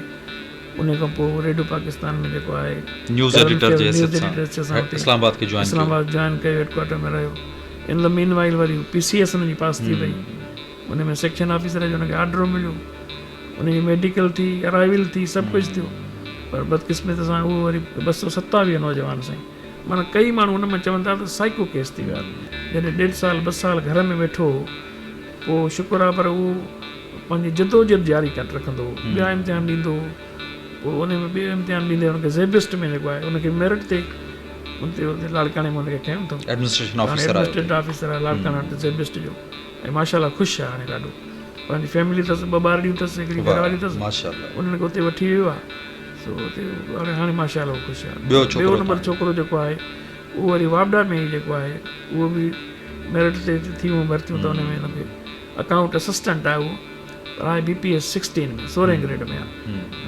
Speaker 2: ان کان پوء ريڊيو پاڪستان ۾ جيڪو آهي
Speaker 1: نيوز ايڊيٽر جي حيثيت سان اسلام آباد کي جوائن
Speaker 2: اسلام آباد جوائن ڪيو هيڊ ڪوارٽر ۾ رهيو ان دا مين وائل وري پي سي ايس ان جي پاس ٿي وئي ان ۾ سيڪشن آفيسر جو ان کي آرڊر مليو ان جي ميڊيڪل ٿي ارائيول ٿي سڀ ڪجهه ٿيو پر بدقسمتي سان اهو وري 227 نوجوان سائين معنيٰ ڪئي ماڻهو ان ۾ چون ٿا ته سائيڪو ڪيس ٿي ويو آهي. جڏهن ڏيڍ سال ٻه سال گهر ۾ ويٺو هو پوء شڪر آهي پر اهو پنهنجي جدوجهد جاري رکندو هو ٻيا امتحان ڏيندو هو پوء ان ۾ ٻيو امتحان ڏيندي ان کي زيبسٽ ۾ جيڪو آهي ان کي ميرٽ تي اتي لاڙڪاڻي ۾ ان کي کنيو اٿئون
Speaker 1: ايڊمنسٽريشن آفيسر آهي
Speaker 2: ايڊمنسٽريٽ آفيسر آهي لاڙڪاڻي وٽ زيبسٽ جو ۽ ماشاء الله خوش آهي هاڻي ڏاڍو پنهنجي فيملي اٿس ٻه ٻارڙيون اٿس هڪڙي گهر واري اٿس انهن کي اتي وٺي ويو آهي سو اتي هاڻي هاڻي ماشاء الله خوش آهي.
Speaker 1: ٻيو ڇوڪرو
Speaker 2: ٻيو نمبر ڇوڪرو جيڪو آهي اهو وري واپڊا ۾ ئي جيڪو آهي اهو به ميرٽ تي ٿيون ڀرتيون ته ان ۾ هن کي اڪائونٽ اسسٽنٽ آهي اهو پر آهي بي پي ايس سڪسٽين ۾ سورهين گريڊ ۾ آهي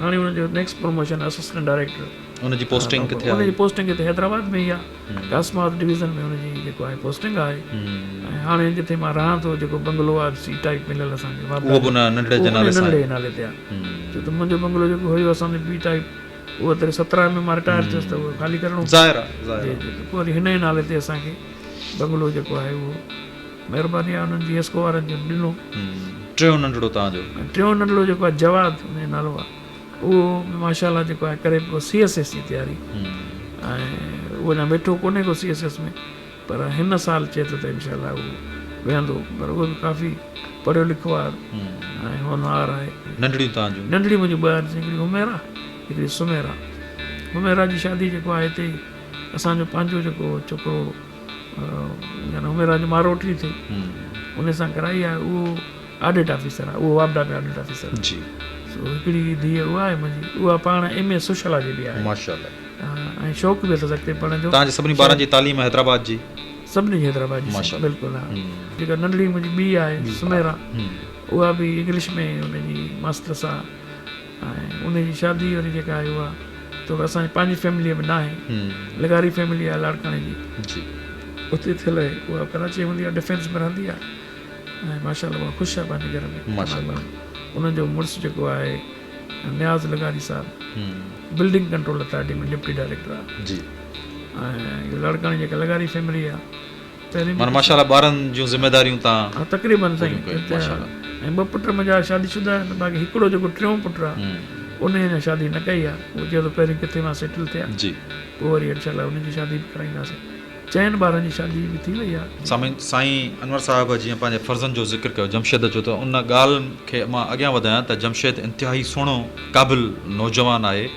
Speaker 2: هاڻي ان جو نيڪسٽ پروموشن اسسٽنٽ ڊائريڪٽر.
Speaker 1: ان جي پوسٽنگ ڪٿي آهي؟
Speaker 2: ان جي پوسٽنگ هتي حيدرآباد ۾ ئي آهي قاسم آباد ڊويزن ۾ ان جي جيڪو آهي پوسٽنگ آهي ۽ هاڻي جتي مان رهان ٿو جيڪو بنگلو آهي سي ٽائپ مليل اسان کي
Speaker 1: واپڊا اهو به ان ننڍڙي جي نالي سان
Speaker 2: ننڍڙي جي نالي تي آهي. ڇو ته منهنجو بنگلو جيڪو هيو اسان جو بي ٽائيپ اهو تڏهن 17 ۾ مان رٽائر ٿيس ته اهو خالي ڪرڻو پيو.
Speaker 1: ظاهر آهي ظاهر
Speaker 2: جي
Speaker 1: آهي.
Speaker 2: جي ته پوء وري هن ئي نالي تي اسان کي بنگلو جيڪو آهي اهو مهرباني آهي انهن جي حيسڪو وارن جن ڏنو.
Speaker 1: ٽيون ننڍڙو توهان جو؟
Speaker 2: ٽيون ننڍڙو جيڪو آهي جواد ان جو نالو آهي اهو به ماشاء الله جيڪو آهي ڪري پيو سي ايس ايس جي تياري ۽ اهو اڃا ويٺو ڪونهي ڪو سي ايس ايس ۾ پر هن سال چئي ٿو ته انشاء الله هو ويهندو پر اهو به ڪافي پڙهيو لکيو آهي ۽ هونهار آهي.
Speaker 1: ننڍڙيون توهان جون؟
Speaker 2: ننڍڙيون منهنجون ٻه آهن هڪڙي حميرا هڪڙي سميرا. حميرا جي شادي جيڪو آهي هتي ئي اسان جو پنهنجو جيڪو ڇوڪرو يعني حميرا جو ماروٽي ٿئي ان سان ڪرائي آهي اهو آڊٽ آفيسر آهي اهو واپڊا ۾ آڊٽ آفيسر آهي.
Speaker 1: جي.
Speaker 2: سو هڪڙي ڌيء اها آهي منهنجي اها پاڻ ايم اي سوشالاجي به آهي.
Speaker 1: ماشاء الله.
Speaker 2: ۽ شوق به اٿس اڳتي پڙهڻ جو.
Speaker 1: توهان جي سڀني ٻارن جي تعليم حيدرآباد جي؟
Speaker 2: سڀني جي حيدرآباد جي
Speaker 1: ماشاء الله.
Speaker 2: بلڪل ها. جيڪا ننڍڙي منهنجي ٻي آهي سميرا اها به انگلش ۾ ان جي ماسترس آهي ۽ ان جي شادي وري جيڪا آهي اها ته اسان جي پنهنجي فيمليء ۾ ناهي لغاري فيملي آهي لاڙڪاڻي جي
Speaker 1: جي
Speaker 2: اتي ٿيل آهي اها ڪراچي هوندي آهي ڊفينس ۾ رهندي آهي ۽ ماشاء الله اها خوش آهي پنهنجي گهر ۾
Speaker 1: ماشاء الله.
Speaker 2: ان جو مڙس جيڪو آهي نياز لغاري صاحب building control authority ۾ deputy director آ.
Speaker 1: جي.
Speaker 2: ۽ لاڙڪاڻي جيڪا لغاري فيملي آ پهرين
Speaker 1: معنيٰ ماشاء الله ٻارن جون ذميداريون تان
Speaker 2: ها تقريبن سائين
Speaker 1: پوريون ڪيون ماشاء الله.
Speaker 2: ۽ ٻه پٽ منهنجا شادي شده آهن باقي هڪڙو جيڪو ٽيون پٽ آ ان اڃا شادي نه ڪئي آ اهو چئي ٿو پهرين ڪٿي مان سيٽل ٿيان
Speaker 1: جي.
Speaker 2: پوء وري انشاء الله ان جي شادي به ڪرائينداسين. چئن ٻارن جي شادي به ٿي وئي آ.
Speaker 1: سامعين سائين انور صاحب جيئن پنهنجي فرزند جو ذڪر ڪيو جمشيد جو ته ان ڳالهه کي مان اڳيان وڌايان ته جمشيد انتهائي سهڻو قابل نوجوان آهي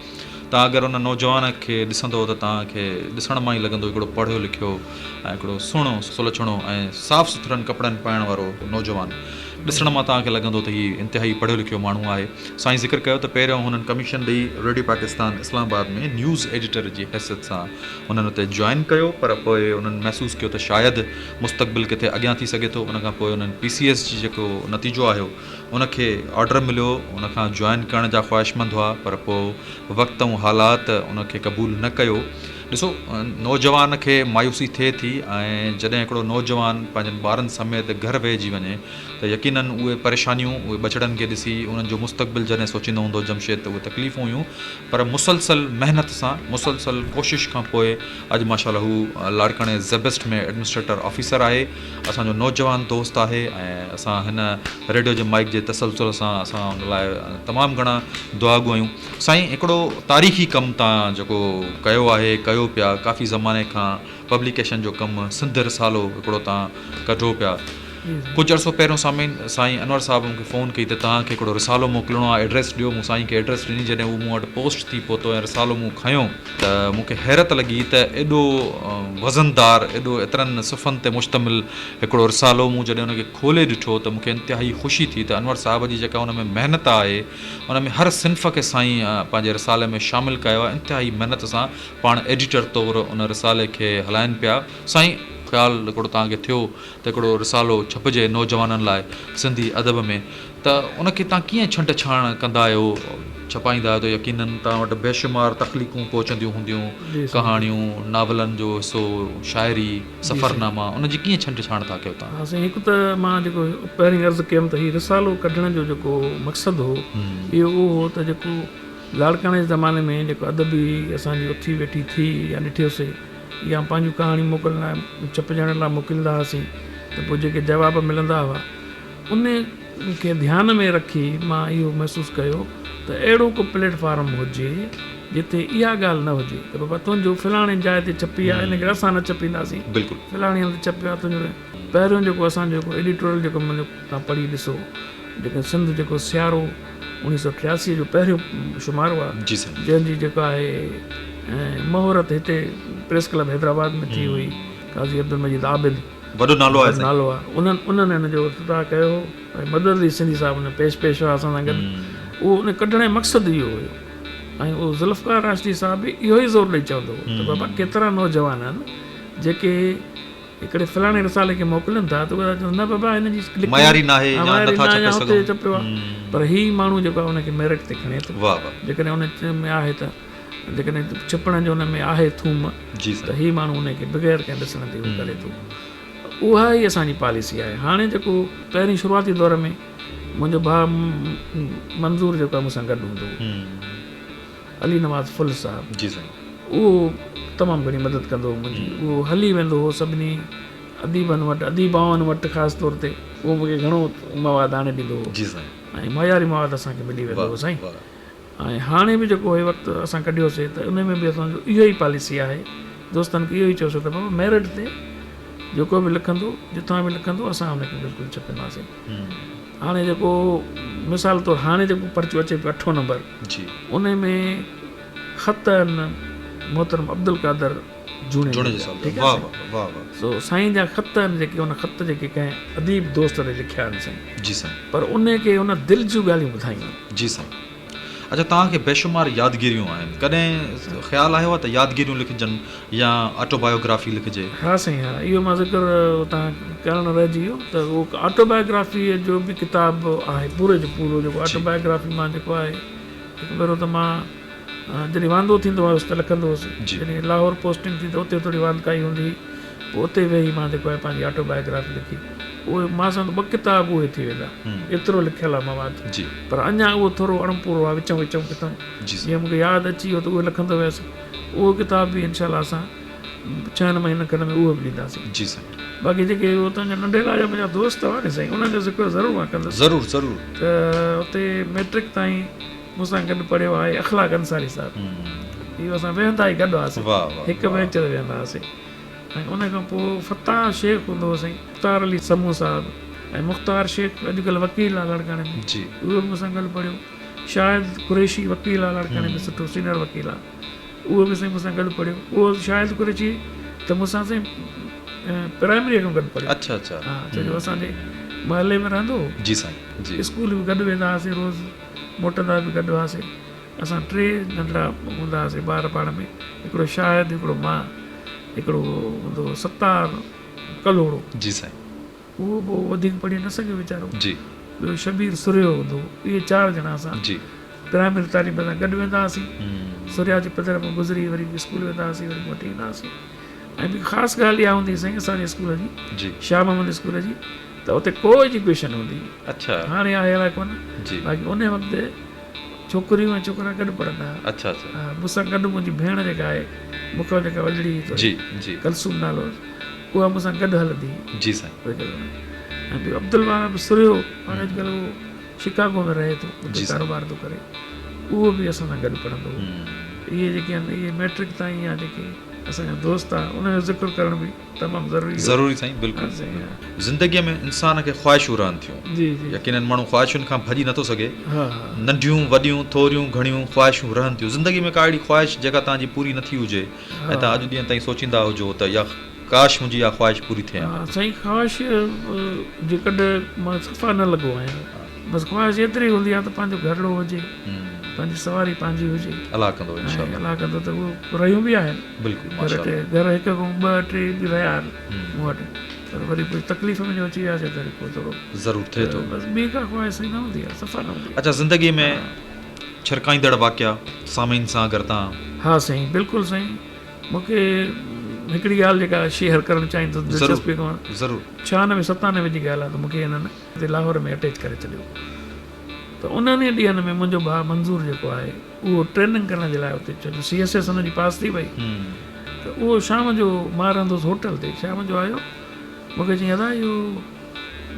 Speaker 1: توهان اگر ان نوجوان کي ڏسندو ته توهان کي ڏسڻ مان ئي لڳندو هڪڙو پڙهيو لکيو ۽ هڪڙو سهڻو سلڇڻو ۽ صاف سٿرن ڪپڙن پائڻ وارو نوجوان ڏسڻ مان توهان کي لڳندو ته هي انتهائي پڙهيو لکيو ماڻهو آهي. سائين ذڪر ڪيو ته پهريون هنن ڪميشن ڏئي radio Pakistan Islamabad ۾ news editor جي حيثيت سان هنن اتي جوائن ڪيو پر پوء انهن محسوس ڪيو ته شايد مستقبل ڪٿي اڳيان ٿي سگهي ٿو ان کان پوء انهن پي سي ايس جي جيڪو نتيجو آيو ان کي آرڊر مليو ان کان جوائن ڪرڻ جا خواهشمند هئا پر پوء وقت ۽ حالات ان کي قبول نه ڪيو. ڏسو نوجوان کي مايوسي ٿئي ٿي ۽ جڏهن هڪڙو نوجوان پنهنجن ٻارن سميت گهر ويهجي وڃي ته يقينن اهي پريشانيون اهي ٻچڙن کي ڏسي انهن جو مستقبل جڏهن سوچيندو هوندو جمشيد ته اهي تڪليفون هيون پر مسلسل محنت سان مسلسل ڪوشش کان پوء اڄ ماشاء الله هو لاڙڪاڻي زيبسٽ ۾ ايڊمنسٽريٽر آفيسر آهي اسان جو نوجوان دوست آهي ۽ اسان هن ريڊيو جي مائيڪ جي تسلسل سان اسان ان لاء تمام گهڻا دعاگو آهيون. سائين هڪڙو تاريخي ڪم تان جيڪو ڪيو آهي ڪيو پيا ڪافي زماني کان پبليڪيشن جو ڪم سنڌ رسالو هڪڙو تان ڪڍو پيا ڪجهه عرصو پهريون سامعين سائين انور صاحب مونکي فون ڪئي ته توهان کي هڪڙو رسالو موڪلڻو آهي ايڊريس ڏيو مون سائين کي ايڊريس ڏني جڏهن هو مون وٽ پوسٽ ٿي پهتو ۽ رسالو مون کنيو ته مونکي حيرت لڳي ته ايڏو وزندار ايڏو ايترن صفحن تي مشتمل هڪڙو رسالو مون جڏهن ان کي کولي ڏٺو ته مونکي انتهائي خوشي ٿي ته انور صاحب جي جيڪا ان ۾ محنت آهي ان ۾ هر صنف کي سائين پنهنجي رسالي ۾ شامل ڪيو آهي انتهائي محنت سان پاڻ ايڊيٽر طور ان رسالي کي هلائن پيا. سائين خيال هڪڙو توهان کي ٿيو ته هڪڙو رسالو ڇپجي نوجوانن لاء سنڌي ادب ۾ ته ان کي توهان ڪيئن ڇنڊ ڇاڻ ڪندا آهيو ڇپائيندا آهيو ته يقينن توهان وٽ بيشمار تخليقون پهچنديون هونديون ڪهاڻيون ناولن جو حصو شاعري سفرناما ان جي ڪيئن ڇنڊ ڇاڻ ٿا ڪيو توهان؟
Speaker 2: ها سائين هڪ ته مان جيڪو پهرين عرض ڪيم ته هي رسالو ڪڍڻ جو جيڪو مقصد هو اهو اهو هو ته جيڪو لاڙڪاڻي جي زماني ۾ جيڪو ادبي اسان جي اٿي ويٺي ٿي يا ڏٺيوسي يا پنهنجون ڪهاڻيون موڪلڻ لاء ڇپجڻ لاء موڪليندا هئاسين ته پوء جيڪي جواب ملندا هئا ان کي ڌيان ۾ رکي مان اهو محسوس ڪيو ته اهڙو ڪو پليٽ فارم هجي جتي اها ڳالهه نه هجي ته بابا تنهنجو فلاڻي جاء تي ڇپي آهي ان ڪري اسان نه ڇپينداسين
Speaker 1: بلڪل
Speaker 2: فلاڻي هنڌ ڇپيو آهي تنهنجو پهريون جيڪو اسان جو جيڪو ايڊيٽوريل جيڪو منهنجو تان پڙهي ڏسو جيڪو سنڌ جيڪو سيارو اوڻيهه سو ٽياسي جو پهريون شمارو آهي
Speaker 1: جي سائين
Speaker 2: جنهن جي جيڪا آهي مهورت هتي پريس ڪلب حيدرآباد ۾ ٿي هئي قاضي عبدالمجيد عابد
Speaker 1: وڏو نالو آهي سائين.
Speaker 2: نالو آهي انهن انهن ان جو افتتاح ڪيو هو ۽ مدد علي سنڌي صاحب ان پيش پيش هئا اسان سان گڏ اهو ان ڪڍڻ جو مقصد اهو هيو ۽ اهو ذوالفقار راشدي صاحب به اهو ئي زور ڏئي چوندو هو ته بابا ڪيترا نوجوان آهن جيڪي هڪڙي فلاڻي رسالي کي موڪلين ٿا ته اهي چون نه بابا هن جي لکڻي
Speaker 1: معياري ناهي يا
Speaker 2: معياري
Speaker 1: نٿا
Speaker 2: ناهي يا
Speaker 1: ڇپي
Speaker 2: اتي
Speaker 1: سگهون
Speaker 2: ڇپيو آهي پر هي ماڻهو جيڪو آهي ان کي ميرٽ تي کڻي ٿو
Speaker 1: واه واه
Speaker 2: جيڪڏهن ان ۾ آهي ته جيڪڏهن ڇپڻ جو ان ۾ آهي ٿوم
Speaker 1: ته
Speaker 2: هي ماڻهو ان کي بغير ڪنهن ڏسڻ جي اهو ڪري ٿو. اها ئي اسان جي پاليسي آهي. هاڻي جيڪو پهرين شروعاتي دور ۾ منهنجو ڀاء منظور جيڪو آهي مون سان گڏ هوندو هو علي نواز ڦل صاحب
Speaker 1: جي سائين
Speaker 2: اهو تمام گهڻي مدد ڪندو هو منهنجي اهو هلي ويندو هو سڀني اديبن وٽ اديبائن وٽ خاص طور تي اهو مون کي گهڻو مواد آڻي ڏيندو هو
Speaker 1: جي سائين
Speaker 2: ۽ معياري مواد اسان کي ملي ويندو هو سائين. ۽ هاڻي به جيڪو هي وقت اسان ڪڍيوسي ته ان ۾ به اسان جو اهو ئي پاليسي آهي دوستن کي اهو ئي چيوسي ته بابا ميرٽ تي جيڪو به لکندو جتان به لکندو اسان ان کي بلڪل ڇپينداسين هاڻي جيڪو مثال طور هاڻي جيڪو پرچو اچي پيو اٺون نمبر
Speaker 1: جي
Speaker 2: ان ۾ خط آهن محترم عبدالقادر
Speaker 1: جوڻيجو صاحب جا واه واه واه واه
Speaker 2: سو سائين جا خط آهن جيڪي ان خط جيڪي ڪنهن اديب دوست ڏي لکيا آهن سائين
Speaker 1: جي سائين
Speaker 2: پر ان کي ان دل جون ڳالهيون ٻڌايون آهن.
Speaker 1: جي سائين اڇا توهان کي بيشمار يادگيريون آهن ڪڏهن خيال آيو آهي ته يادگيريون لکجن يا آٽو بايوگرافي لکجي.
Speaker 2: ها سائين ها اهو مان ذڪر اتان ڪرڻ رهجي ويو ته اهو آٽو بايوگرافي جو به ڪتاب آهي پوري جو پورو جيڪو آٽو بايوگرافي مان جيڪو آهي هڪ ڀيرو ته مان جڏهن واندو ٿيندو هوس ته لکندو هوس. جڏهن لاهور پوسٽنگ ٿي ته اتي ٿوري واندڪائي هوندي هئي. پوء اتي ويهي مان جيڪو آهي پنهنجي آٽو بايوگرافي لکي. اهي مان سمجهان ٿو ٻه ڪتاب اهي ٿي ويندا. ايترو لکيل آهي مواد. پر اڃا اهو ٿورو اڻپورو آهي وچون وچون ڪٿان جيئن مون کي ياد اچي ويو ته اهو لکندو ويس. اهو ڪتاب به انشاء الله اسان ڇهن مهينن کن ۾ اهو به ڏينداسين. باقي جيڪي اتان جا ننڍي لاء جا منهنجا دوست هئا نه سائين انهن جو ذڪر ضرور مان ڪندس.
Speaker 1: ضرور ضرور.
Speaker 2: ته اتي ميٽرڪ تائين مون سان گڏ پڙهيو آهي اخلاق انصاري صاحب اهو اسان ويهندا ئي گڏ هئاسين هڪ بينچ تي ويهندا هئاسين ۽ ان کان پوء فتاح شيخ هوندو هو سائين مختار علي سمون صاحب ۽ مختار شيخ اڄڪلهه وڪيل آهي لاڙڪاڻي ۾
Speaker 1: جي
Speaker 2: اهو به مون سان گڏ پڙهيو. شاهد قريشي وڪيل آ لاڙڪاڻي ۾ سٺو سينئر وڪيل آ اهو به سائين مون سان گڏ پڙهيو اهو شاهد قريشي ته مون سان سائين پرائمري کان گڏ پڙهيو.
Speaker 1: اڇا اڇا.
Speaker 2: ها ڇو جو اسان جي محلي ۾ رهندو هو.
Speaker 1: جي سائين جي.
Speaker 2: اسڪول به گڏ ويندا هئاسين روز موٽندا به گڏ هئاسين. اسان ٽي ننڍڙا هوندا هئاسين ٻار پاڻ ۾ هڪڙو شاهد هڪڙو مان هڪڙو هوندو هو ستار ڪلهوڙو.
Speaker 1: جي سائين.
Speaker 2: اهو به وڌيڪ پڙهي نه سگهيو ويچارو.
Speaker 1: جي.
Speaker 2: ٻيو شبير سرهيو هوندو هو. اهي چار ڄڻا اسان
Speaker 1: جي.
Speaker 2: پرائمري تعليم اسان گڏ ويندا هئاسين. سرهيا جي پڌر مان گذري وري اسڪول ويندا هئاسين وري موٽي ايندا هئاسين. ۽ ٻي خاص ڳالهه اها هوندي هئي سائين اسان جي اسڪول جي
Speaker 1: جي.
Speaker 2: شاهه محمد اسڪول جي ته اتي ڪو ايجوڪيشن هوندي هئي.
Speaker 1: اڇا.
Speaker 2: هاڻي آهي الائي ڪونه.
Speaker 1: جي.
Speaker 2: باقي انهي وقت ڇوڪريون ۽ ڇوڪرا گڏ پڙهندا هئا.
Speaker 1: اڇا اڇا.
Speaker 2: ها مون سان گڏ منهنجي ڀيڻ جيڪا آهي مون کان جيڪا وڏڙي هئي ٿوري
Speaker 1: جي جي.
Speaker 2: ڪلثوم نالو هيس اها مون سان گڏ هلندي هئي.
Speaker 1: جي سائين.
Speaker 2: ۽ ٻيو عبدالوهاب سرهيو هاڻي اڄڪلهه اهو شڪاگو ۾ رهي ٿو اتي
Speaker 1: جي سائين.
Speaker 2: ڪاروبار ٿو ڪري اهو به اسان سان گڏ پڙهندو هو. اهي جيڪي آهن اهي مئٽرڪ تائين يا جيڪي اسان جا دوست هئا انهن جو ذڪر ڪرڻ به تمام ضروري هو.
Speaker 1: ضروري سائين بلڪل.
Speaker 2: ها سائين ها.
Speaker 1: زندگيء ۾ انسان کي خواهشون رهن ٿيون.
Speaker 2: جي جي.
Speaker 1: يقينن ماڻهو خواهشن کان ڀڄي نٿو سگهي.
Speaker 2: ها ها.
Speaker 1: ننڍيون وڏيون ٿوريون گهڻيون خواهشون رهن ٿيون. زندگي ۾ ڪا اهڙي خواهش جيڪا توهان جي پوري نه ٿي هجي ۽ توهان اڄ ڏينهن تائين سوچيندا هجو ته يا ڪاش منهنجي اها خواهش پوري ٿئي ها.
Speaker 2: ها سائين خواهش جي ڪڍ مان صفا نه لڳو آهيان. بس خواهش ايتري هوندي آهي ته پنهنجو گهرڙو هجي. پنهنجي سواري پنهنجي هجي.
Speaker 1: الله ڪندو انشاء الله.
Speaker 2: الله ڪندو ته اهو رهيون به آهن.
Speaker 1: بلڪل ماشاء الله.
Speaker 2: گهر هڪ کان ٻه ٽي به رهيا آهن مون وٽ پر وري پوء تڪليف ۾ جو اچي وياسي ته وري پوء ٿورو
Speaker 1: ضرور ٿئي ٿو.
Speaker 2: بس ٻي ڪا خواهش سائين نه هوندي آهي صفا نه هوندي آهي.
Speaker 1: اڇا زندگي ۾ ڇرڪائيندڙ واقعا سامعين سان اگر تان.
Speaker 2: ها سائين بلڪل سائين مون کي هڪڙي ڳالهه جيڪا شيئر ڪرڻ چاهيندس دلچسپي کان
Speaker 1: ضرور
Speaker 2: 96 97 جي ڳالهه آهي ته مون کي هنن لاهور ۾ اٽيچ ڪري ڇڏيو. ته انهن ئي ڏينهن ۾ منهنجو ڀاء منظور جيڪو آهي اهو ٽريننگ ڪرڻ جي لاء اتي ڇو جو سي ايس ايس هن جي پاس ٿي وئي ته اهو شام جو مان رهندو هوس هوٽل تي شام جو آيو مون کي چيائين ادا اهو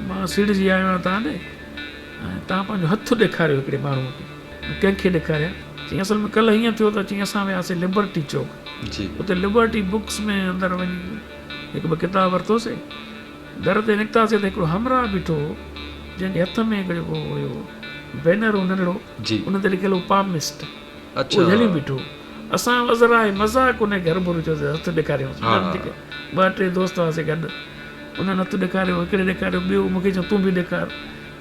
Speaker 2: مان سيڙجي آيو آهيان توهان ڏي ۽ توهان پنهنجو هٿ ڏيکاريو هڪڙي ماڻهوء کي ڪنهن کي ڏيکاريان چيائين اصل ۾ ڪلهه هيئن ٿيو ته چيائين اسان وياسي لبرٽي چوڪ اتي لبرٽي بڪس ۾ اندر وڃي هڪ ٻه ڪتاب ورتوسي در تي نڪتاسين ته هڪڙو همراهه بيٺو هو، جنهن جي هٿ ۾ هڪ جيڪو هيو بينر هو ننڍڙو، ان تي لکيل هو پامسٽ. اهو جهليون بيٺو هو. اسان وزراء مذاق ان کي هرڀرو چيو ته هٿ ڏيکاريونس. جيڪي ٻه ٽي دوست هئاسين گڏ، انهن هٿ ڏيکاريو، هڪڙي ڏيکاريو، ٻيو مون کي چيو تون به ڏيکار.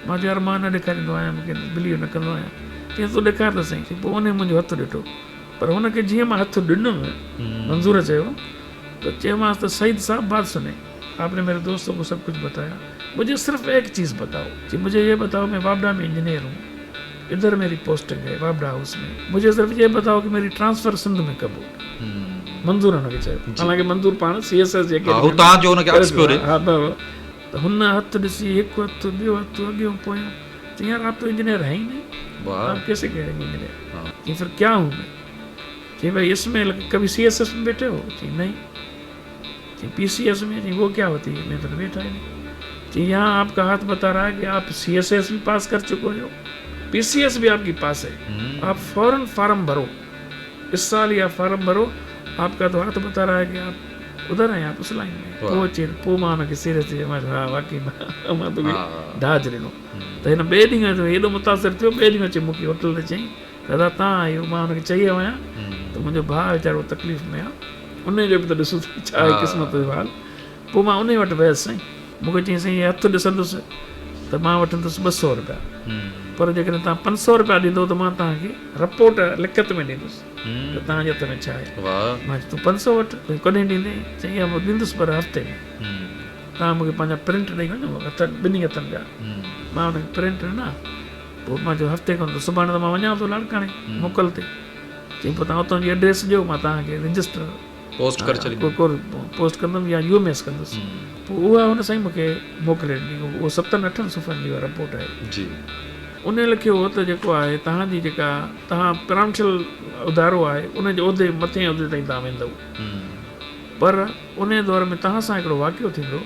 Speaker 2: مان چيو يار مان نه ڏيکاريندو آهيان، مون کي بليو نه ڪندو آهيان. چيائين تون ڏيکار ته سهي. پوء انهي منهنجو هٿ ڏٺو. پر هن کي جيئن مان هٿ ڏنم، منظور چيو ته چيومانس ته سعيد صاحب بات سني. آپ ني ميري دوستو ڪو سب ڪجھ بتايا مجھي صرف ايڪ چيز بتاؤ جي مجھي يي بتاؤ مين واپڊا مين انجنيئر ھون ادھر ميري پوسٽنگ ھي واپڊا ھائوس مين مجھي صرف يي بتاؤ ڪي ميري ٽرانسفر سنڌ مين ڪب ھوگي منظور ھن کي چيو حالانڪه منظور پاڻ سي ايس ايس جي
Speaker 1: ھا ھو تان جو ھن کي عڪس پيو ڏي
Speaker 2: ھا ته ھن ھٿ ڏسي ھڪ ھٿ ٻيو ھٿ اڳيون پويون چيائين يار آپ تو انجنيئر ھي ئي نھين آپ ڪيسي ڪھه رھي ھين انجنيئر چيائين پھر ڪيا ھون مين چيائين ڀائي اس مين ڪڀي سي ايس ايس مين بيٺي ھو چيائين نھين چيائين پي سي ايس ۾ چيائين وو ڪيا هوتي هي مين تو بيٺا هي نهين چيائين يهان آپ ڪا هاٿ بتا رها هي ڪي آپ سي ايس ايس بي پاس ڪر چڪو هيو پي سي ايس بي آپ ڪي پاس هي آپ فورن فارم ڀرو اس سال هي آپ فارم ڀرو آپ ڪا تو هاٿ بتا رها هي ڪي آپ ادھر هين آپ اس لائن ۾ هين پوء چي پوء مان هن کي سيريس ٿي چيو ها واقعي مان توکي ڊاج ڏنو ته هن ٻئي ڏينهن ايڏو متاثر ٿيو ٻئي ڏينهن اچي مون کي هوٽل تي چيائين دادا تان آهيو مان هن کي چئي آيو آهيان ته منهنجو ڀاء ويچارو تڪليف ۾ آهي انهي جو به ته ڏسو ته ڇا آهي قسمت جو حال پوء مان انهي وٽ ويس سائين مون کي چيائين سائين هي هٿ ڏسندس ته مان وٺندس 200 روپيا پر جيڪڏهن توهان 500 روپيا ڏيندو ته مان توهان کي رپورٽ لکت ۾ ڏيندس ته توهان جي هٿ ۾ ڇا آهي مان چيو تون 500 وٺ تون ڪڏهن ڏيندين چيائين ها مان ڏيندس پر هفتي ۾ توهان مون کي پنهنجا پرنٽ ڏئي وڃو هٿ ٻنهي هٿن جا مان هن کي پرنٽ ڏنا پوء مان چيو هفتي کان ته سڀاڻي ته مان وڃان ٿو لاڙڪاڻي موڪل تي. چيائين پوء توهان اتان جي ايڊريس ڏيو مان توهان کي رجسٽر
Speaker 1: پوسٽ ڪري ڇڏيندس.
Speaker 2: پوسٽ ڪندم يا يو ايم ايس ڪندس. پوء اها هن سائين مون کي موڪلي ڏني. اهو ستن اٺن صفحن جي اها رپورٽ آهي. انهي لکيو هو ته جيڪو آهي توهان جي جيڪا توهان پرانشل ادارو آهي ان جي عهدي مٿئين عهدي تائين توهان ويندؤ پر انهي دور ۾ توهان سان هڪڙو واقعو ٿيندو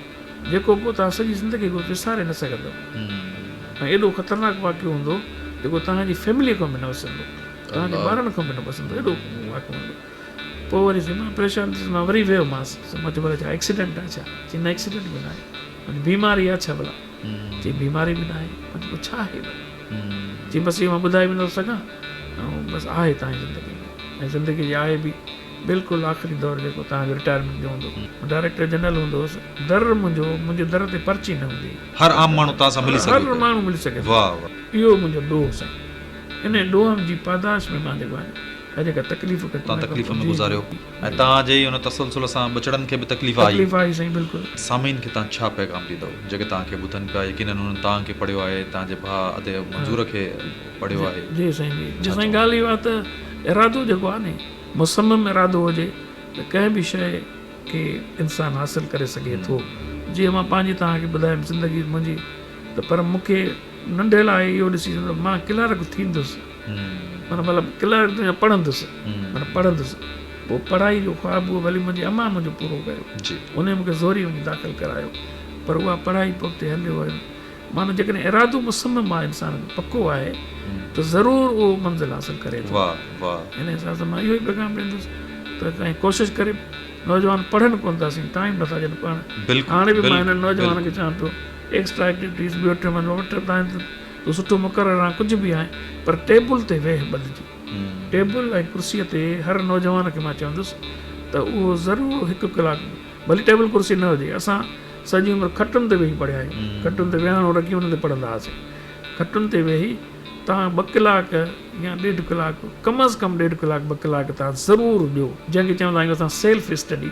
Speaker 2: جيڪو پوء توهان سڄي زندگي ڪو وساري نه سگهندؤ ۽ ايڏو خطرناڪ واقعو هوندو جيڪو توهان جي فيمليء کان به نه وسرندو، توهان جي ٻارن کان به نه وسرندو، ايڏو واقعو هوندو. پوء وري سائين مان پريشان ٿيس، مان وري ويومانس، مان چيو ڀلا ڇا ايڪسيڊنٽ آهي ڇا؟ چيائين نه ايڪسيڊنٽ به ناهي. مان چيو بيماري آهي ڇا ڀلا؟ چيائين بيماري به ناهي. مان چيو پوء ڇا آهي ڀلا؟ چي بس اهو مان ٻڌائي به نٿو سگهان ۽ بس آهي توهان جي زندگي ۾ ۽ زندگي جي آهي به بلڪل آخري دور جيڪو توهان جو رٽائرمينٽ جو هوندو. ڊائريڪٽر جنرل هوندو هوس. در منهنجو منهنجي در تي پرچي نه هوندي هئي.
Speaker 1: هر عام ماڻهو توهان سان ملي سگهي
Speaker 2: هر ماڻهو ملي سگهي ٿو.
Speaker 1: واه واه.
Speaker 2: اهو منهنجو ڏوهه سائين. انهي ڏوهه جي پاداش ۾ مان جيڪو آهي اها جيڪا تڪليف ڪٽي
Speaker 1: توهان تڪليف ۾ گذاريو ۽ توهان جي ئي ان تسلسل سان ٻچڙن کي به تڪليف آئي.
Speaker 2: تڪليف آئي سائين بلڪل.
Speaker 1: سامعين کي توهان ڇا پيغام ڏيندؤ جيڪي توهان کي ٻڌن پيا يقينن انهن توهان کي پڙهيو آهي توهان جي ڀاء ادي منظور کي پڙهيو آهي.
Speaker 2: جي سائين جي جي سائين ڳالهه اها آهي ته ارادو جيڪو آهي ني مصمم ارادو هجي ته ڪنهن به شيء کي انسان حاصل ڪري سگهي ٿو. جيئن مان پنهنجي توهان کي ٻڌايم زندگي منهنجي ته پر مون کي ننڍي لاء اهو ڏسي ته مان ڪلارڪ ٿيندس معنيٰ مطلب ڪلارڪ ٿيندس پڙهندس معنيٰ پڙهندس پوء پڙهائي جو خواب اهو ڀلي منهنجي امان منهنجو پورو ڪيو انهي مون کي زوري وڃي داخل ڪرايو پر اها پڙهائي پوئتي هليو ويو معنيٰ جيڪڏهن ارادو مصمم آهي انسان جو پڪو آهي ته ضرور اهو منزل حاصل ڪري ٿو. ان حساب سان مان اهو ئي پيغام ڏيندس ته ۽ ڪوشش ڪري نوجوان پڙهن ڪونه ٿا سين ٽائيم نٿا ڏين پڙهڻ هاڻي به مان هنن نوجوانن کي چوان پيو ايڪسٽرا ايڪٽيوٽيز ٻيو ٽيون مان وٺ تان تون سٺو مقرر آهين ڪجهه به آهين پر ٽيبل تي ويهه ٻڌجي ٽيبل ۽ ڪرسي تي هر نوجوان کي مان چوندس ته اهو ضرور هڪ ڪلاڪ ڀلي ٽيبل ڪرسي نه هجي، اسان سڄي عمر کٽن تي ويهي پڙهيا آهيون، کٽن تي ويهاڻو رکي انهن تي پڙهندا هئاسين. کٽن تي ويهي توهان ٻه ڪلاڪ يا ڏيڍ ڪلاڪ، ڪم از ڪم ڏيڍ ڪلاڪ ٻه ڪلاڪ توهان ضرور ڏيو، جنهن کي چوندا آهيون اسان سيلف اسٽڊي.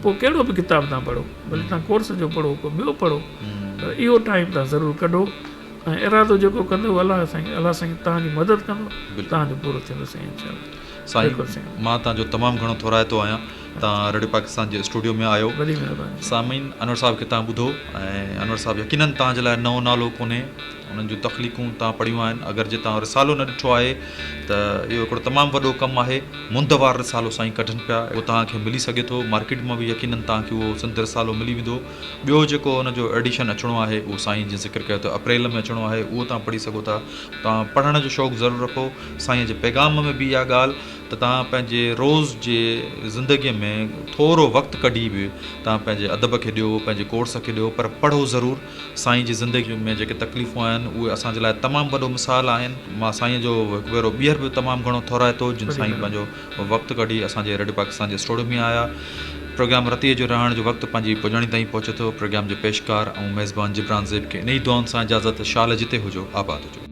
Speaker 2: پوء ڪهڙو به ڪتاب توهان پڙهو، ڀلي توهان ڪورس جو پڙهو، ڪو ٻيو پڙهو، پر اهو ٽائيم توهان ضرور ڪڍو ۽ ارادو جيڪو ڪندو الله سائين الله سائين توهان جي مدد ڪندو، توهان جو پورو ٿيندو سائين انشاء الله.
Speaker 1: سائين مان توهان جو تمام گهڻو ٿورائتو آهيان. توهان ريڊيو پاڪستان جي اسٽوڊيو ۾ آيو.
Speaker 2: وڏي مهرباني.
Speaker 1: سامعين انور صاحب کي توهان ٻڌو ۽ انور صاحب يقينن توهان جي لاء نئون نالو ڪونهي انهن جون تخليقون توهان پڙهيون آهن اگر جي توهان رسالو نه ڏٺو آهي ته اهو هڪڙو تمام وڏو ڪم آهي مند وار رسالو سائين ڪڍن پيا اهو توهان کي ملي سگهي ٿو مارڪيٽ مان به يقينن توهان کي اهو سنڌ رسالو ملي ويندو ٻيو جيڪو ان جو ايڊيشن اچڻو آهي اهو سائين جيئن ذڪر ڪيو ته اپريل ۾ اچڻو آهي اهو توهان پڙهي سگهو ٿا توهان پڙهڻ جو شوق ضرور رکو سائين جي پيغام ۾ به اها ڳالهه ته توهان پنهنجي روز جي زندگيء ۾ ٿورو وقت ڪڍي به توهان پنهنجي ادب کي ڏيو، پنهنجي ڪورس کي ڏيو پر پڙهو ضرور. سائين جي زندگيء ۾ جيڪي تڪليفون آهن اهي اسان جي لاء تمام وڏو مثال آهن. مان سائين جو هڪ ڀيرو ٻيهر به تمام گهڻو ٿورائتو جن سائين پنهنجو وقت ڪڍي اسان جي ريڊيو پاڪستان جي اسٽوڊيو ۾ آيا. پروگرام رتيء جو رهاڻ جو وقت پنهنجي پڄاڻي تائين پهچي ٿو. پروگرام جي پيشڪار ۽ ميزبان جبران زيب کي انهي دعائن سان اجازت شال جتي هجو آباد هجو.